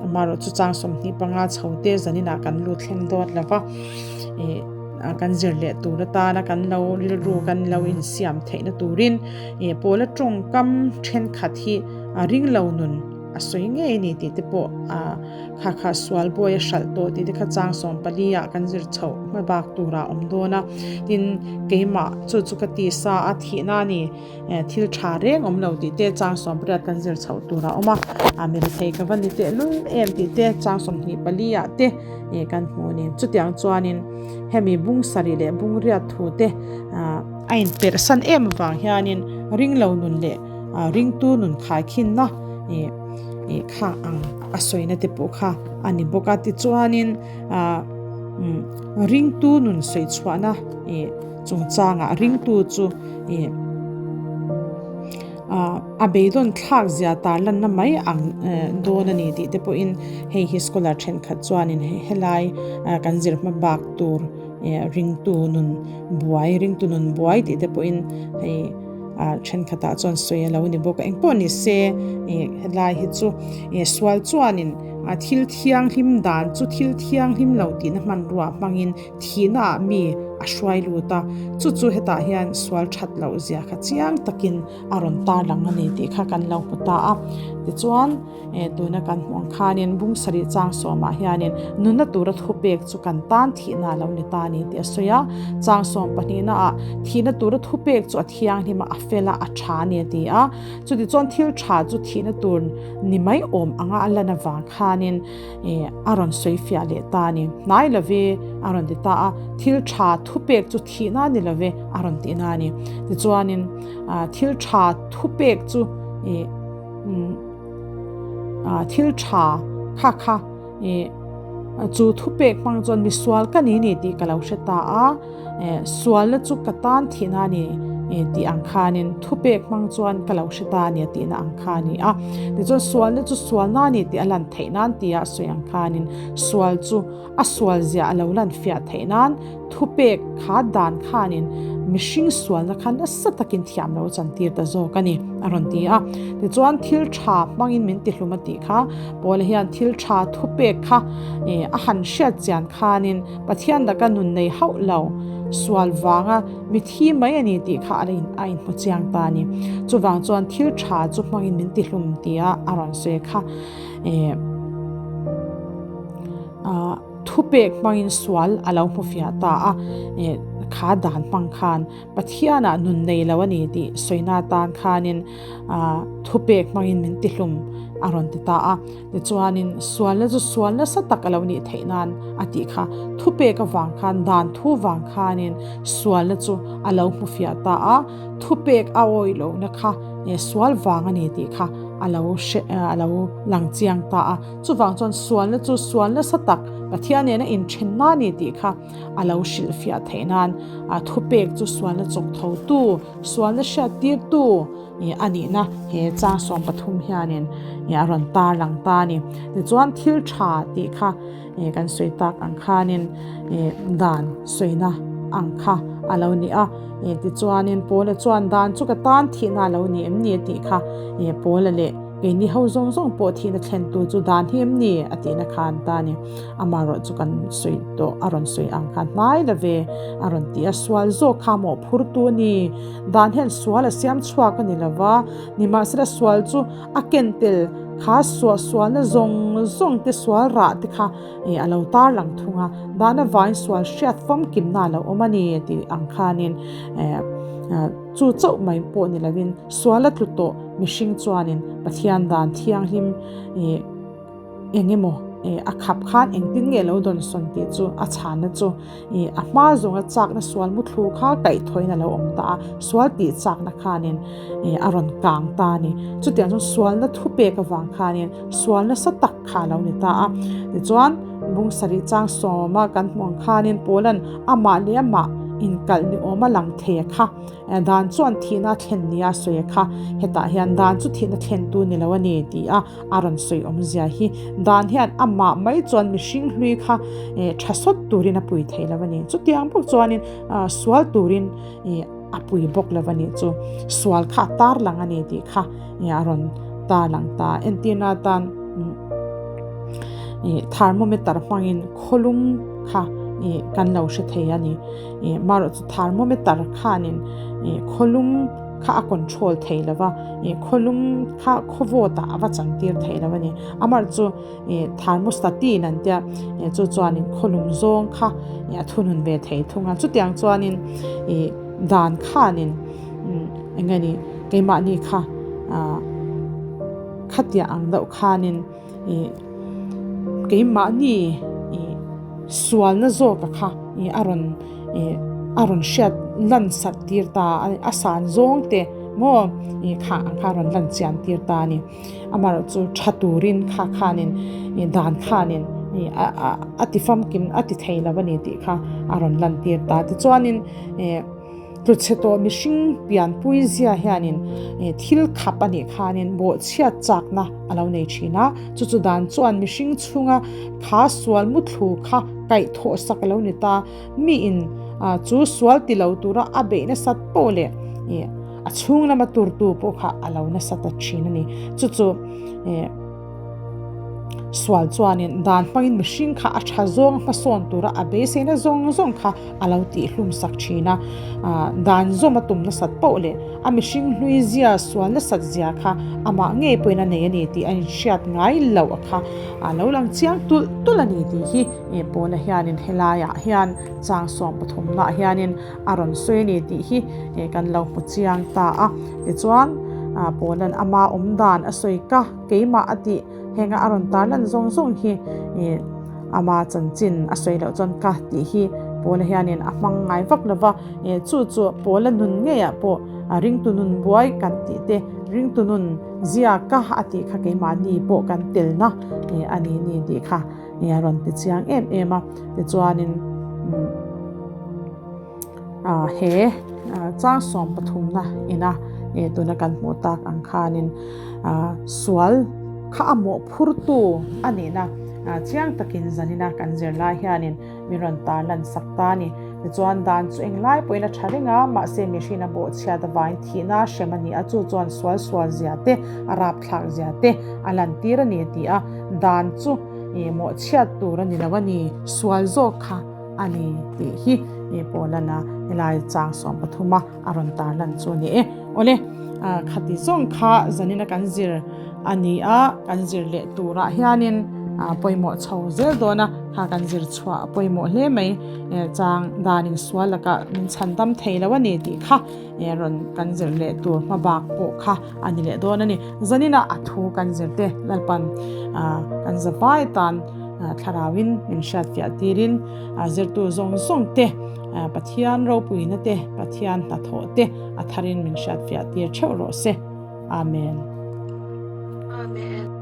amaherawh chu chang 25 chho te zaninah kan lut thleng dawt lo va, ih kan zir leh tur atana kan lo rilru kan lo insiam theihna turin. Ih Paula tawngkam thenkhat hi a ring lo nun a sawi ngei a ni tih te pawh ah kha kha sual bawi a hralh tawh tih te kha chang 14 ah kan zir chhoh hma bak tur ah a awm dawn a. Tin, keimah chu chu ka ti sa a thihna a ni eh thil tha reng awm lo tih te chang 18 kan zir chhoh tur a awm a. Ah mi rethei ka va ni tehlul em tih te chang 24 ah te ih kan hmu a ni. Chutiang chuanin hemi bung sarih leh bung riat thu te ah. A inperhsan em avang hianin ringlo nun leh ringtu nun khaikhinna ih kha ang a sawina te pawh kha a ni bawk a. Tichuanin ringtu nun sawi chhuahna ih chungchangah ringtu chu ih a beidawn thlak zia tarlanna mai ang dawn a ni tih te pawhin hei hi scholar thenkhat chuanin helai kan zir hma bak tur ringtu nun buai, ringtu nun buai tih te pawhin hei ah thenkhatah chuan sawi a lo ni bawk a, engpawh ni se ih helai hi chu ih sual chuanin a thil thianghlim dan chu thil thianghlim lo tihna hmanrua hmangin thihna ah mi a hruai lut a, chu chu hetah hian sual that loh zia kha chiang takin a rawn tarlang a ni tih kha kan lo hmu ta a, tichuan. Eh, tuna kan hmuh ang khanin bung sarih chang sawmah hianin nunna tura thupek chu kan tan thihna a lo ni ta a ni tih a sawi a. Chang sawm pahnihnaah thihna tura thupek chu a thianghlim a, a fel a, a tha a ni a ti a. Chutichuan thil tha chu thihna tur ni mai awm anga a lan avang khanin eh, a rawn sawi fiah leh ta a ni. Hnai love a rawn ti ta a, thil tha thupek chu thihna ni love a rawn tihna a ni. Tichuanin, ah, thil tha thupek chu eh, Thil tha kha kha chu thupek hmang chuan mi sual ka ni ni tih ka lo hre ta a, sualna chu ka tan thihna a ni tih ang khanin thupek hmang chuan ka lo hre ta a ni a tihna ang kha a ni a. Tichuan sualna chu sualna a ni tih a lan theih nan tia a sawi ang khanin sual chu a sual zia a lo lan fiah theih nan Thupek kha dan khanin mihring sualna kha nasa takin thiam lo chantir ta zawk a ni, a rawn ti a. Tichuan thil tha hmangin min tihlum a tih kha Paula hian thil tha thupek kha a han hriat chian khanin Pathian laka nun nei hauh lo sual vanga mi thi mai a ni tih kha a inhmu chiang ta a ni. Chuvang chuan thil tha chu hmangin min tihlum tia a rawn sawi kha. Thupek hmangin sual a lo hmu fiah ta a, kha dan hmang khan Pathianah nun nei lo a ni tih sawina atan khanin thupek hmangin min tihlum a rawn ti ta a. Tichuanin sualna chu sual nasa tak a lo nih theih nan a tih kha thupek avang khan dan thu vang khanin sualna chu a lo hmu fiah ta a, thupek a awih lohna kha sual vang a ni tih kha a lo hre a lo lang chiang ta a. Chuvang chuan sualna chu sual nasa tak Pathian nena inthenna a ni tih kha a lo hrilhfiah theih nan a thupek chu sualna chawk thotu, sualna hriattirtu a nihna he chang 13 hianin a rawn tarlang ta a ni. Tichuan thil tha tih kha kan sawi tak ang khanin dan sawina ang kha a lo ni a. Tichuanin Paula chuan dan chu ka tan thihna a lo ni em ni tih kha Paula leh Keini ho zawng zawng pawh thihna thlentu chu dan hi em ni? a tihna kha an ta a ni. Amaherawh chu kan sawi tawh a rawn sawi ang khan hnai la ve a rawn ti a, sual zawk kha mawh phurtu a ni. Dan hian sual a siam chhuak a ni lo va, nimahsela sual chu a ken tel Kha suahsualna zawng zawng te sual rah te kha a lo tarlang thung a, dan avangin sual hriat famkimna a lo awm a ni tih ang khanin chu chauh mai pawh ni lovin sual a tlu tawh mihring chuanin Pathian dan thianghlim eng emaw a khap khan engtin nge lo dawnsawn tih chu a chhanna chu a hma zawnga chakna sual muthlu kha kaihthawhin a lo awm ta a, sual tih chakna khanin a rawn kang ta a ni. Chutiang chuan sualna thupek avang khanin sual nasa tak kha a lo ni ta a. Tichuan, bung sarih chang sawma kan hmuh ang khanin Paula'n amah leh amah inkalh ni awma lang thei a kha. Dan chuan thihna a thlen nia a sawi a kha. Hetah hian dan chu thihna thlentu ni lo a ni ti a a rawn sawi awmzia hi. Dan hian amah mai chuan mihring hlui kha tha sawt turin a pui thei lo a ni. Chutiang bawk chuanin sual turin a pui bawk lo a nih chu. Sual kha a tarlang a ni tih kha a rawn tarlang ta. Entirna atan thermometer hmangin khawlum kha kan lo hre thei a ni. Marawh chu thermometer khanin khawlum kha a control thei lo va, khawlum kha khawvawt ah a va chantir thei lo a ni. Amaherawhchu chu thermostat an tia chu chuanin khawlum zawng kha a thunun ve thei thung a. Chutiang chuanin dan khanin eng nge ni keimahni kha khatiang ang deuh khanin ih keimahni ih sualna zawka kha ih a rawn ih a rawn hriat lan sak tir ta a a san zawng te maw ih kha ang kha a rawn lan chian tir ta a ni amaherawh chu tha turin kha khanin ih dan khanin ih a a a ti famkim a ti thei lo a ni tih kha a rawn lan tir ta tichuanin ih. Tluchhe tawh mihring pianpui zia hianin thil khap a nih khanin bawhchhiat chakna a lo nei thin a, chu chu dan chuan mihring chhunga kha sual muthlu kha kaihthawh sak a lo ni ta. Miin chu sual ti lo tura a beih nasat pawh leh a chhung lama turtu pawh kha a lo nasa ta thin a ni. Chu chu. Sual chuanin dan hmangin mihring kha a tha zawng hmasawn tura a beiseina zawng zawng kha a lo tihhlum sak thin a. Dan zawm a tum nasat poh leh a mihring hlui zia sual nasat zia kha amah ngei pawhin a nei a ni tih a inhriat ngai loh a kha a lo lang chiang tulh tulh a ni tih hi Paula hianin helaiah hian chang 13 nah hianin a rawn sawi a ni tih hi kan lo hmu chiang ta a. Tichuan Paula'n ama awm dan a sawi ka. Keimah a tih henga a rawn tar lan zawng zawng hi ih ama chanchin a sawi loh chuan ka tih hi Paula hianin a hmang ngai vak lo va, ih chu chu Paula nun ngeiah pawh ringtu nun buai kan tih te ringtu nun zia ka a tih kha keimahni pawh kan telna ih a ni ni tih kha ih a rawn ti chiang em em a tichuanin umm He chang 13na ina tuna kan hmuh tak ang khanin sual kha a mawhphurtu a nihna chiang takin zanina kan zir lai hianin min rawn tarlan sak ta a ni. Tichuan dan chu englai pawhin a tha reng a, mahse mihring a bawhchhiat avangin thihna a hrem a ni a, chu chuan sual sual zia te, a rapthlak zia te a lantir a ni tih a, dan chu mawhchhiat tur a ni lo a ni, sual zawk kha. a ni tih hi i Paulana helai chang 13 a a rawn tar lan chu a ni e. Awle, khati zawng kha zanina kan zir a ni a, kan zir leh turah hianin pawimawh chho zel dawn a, kha kan zir chhuah a pawimawh hle mai. Chang danin sual lakah min chhan dam thei lo a ni tih kha rawn kan zir leh tur hmabak pawh kha a ni leh dawn a ni. Zanina a thu kan zir te Lalpan kan zavai tan Thlarauin min hriatfiah tirin zirtu zawng zawng te, Pathian ropuina te, Pathian hnathawh te a tharin min hriatfiah tir theuh rawh se. Amen. Amen.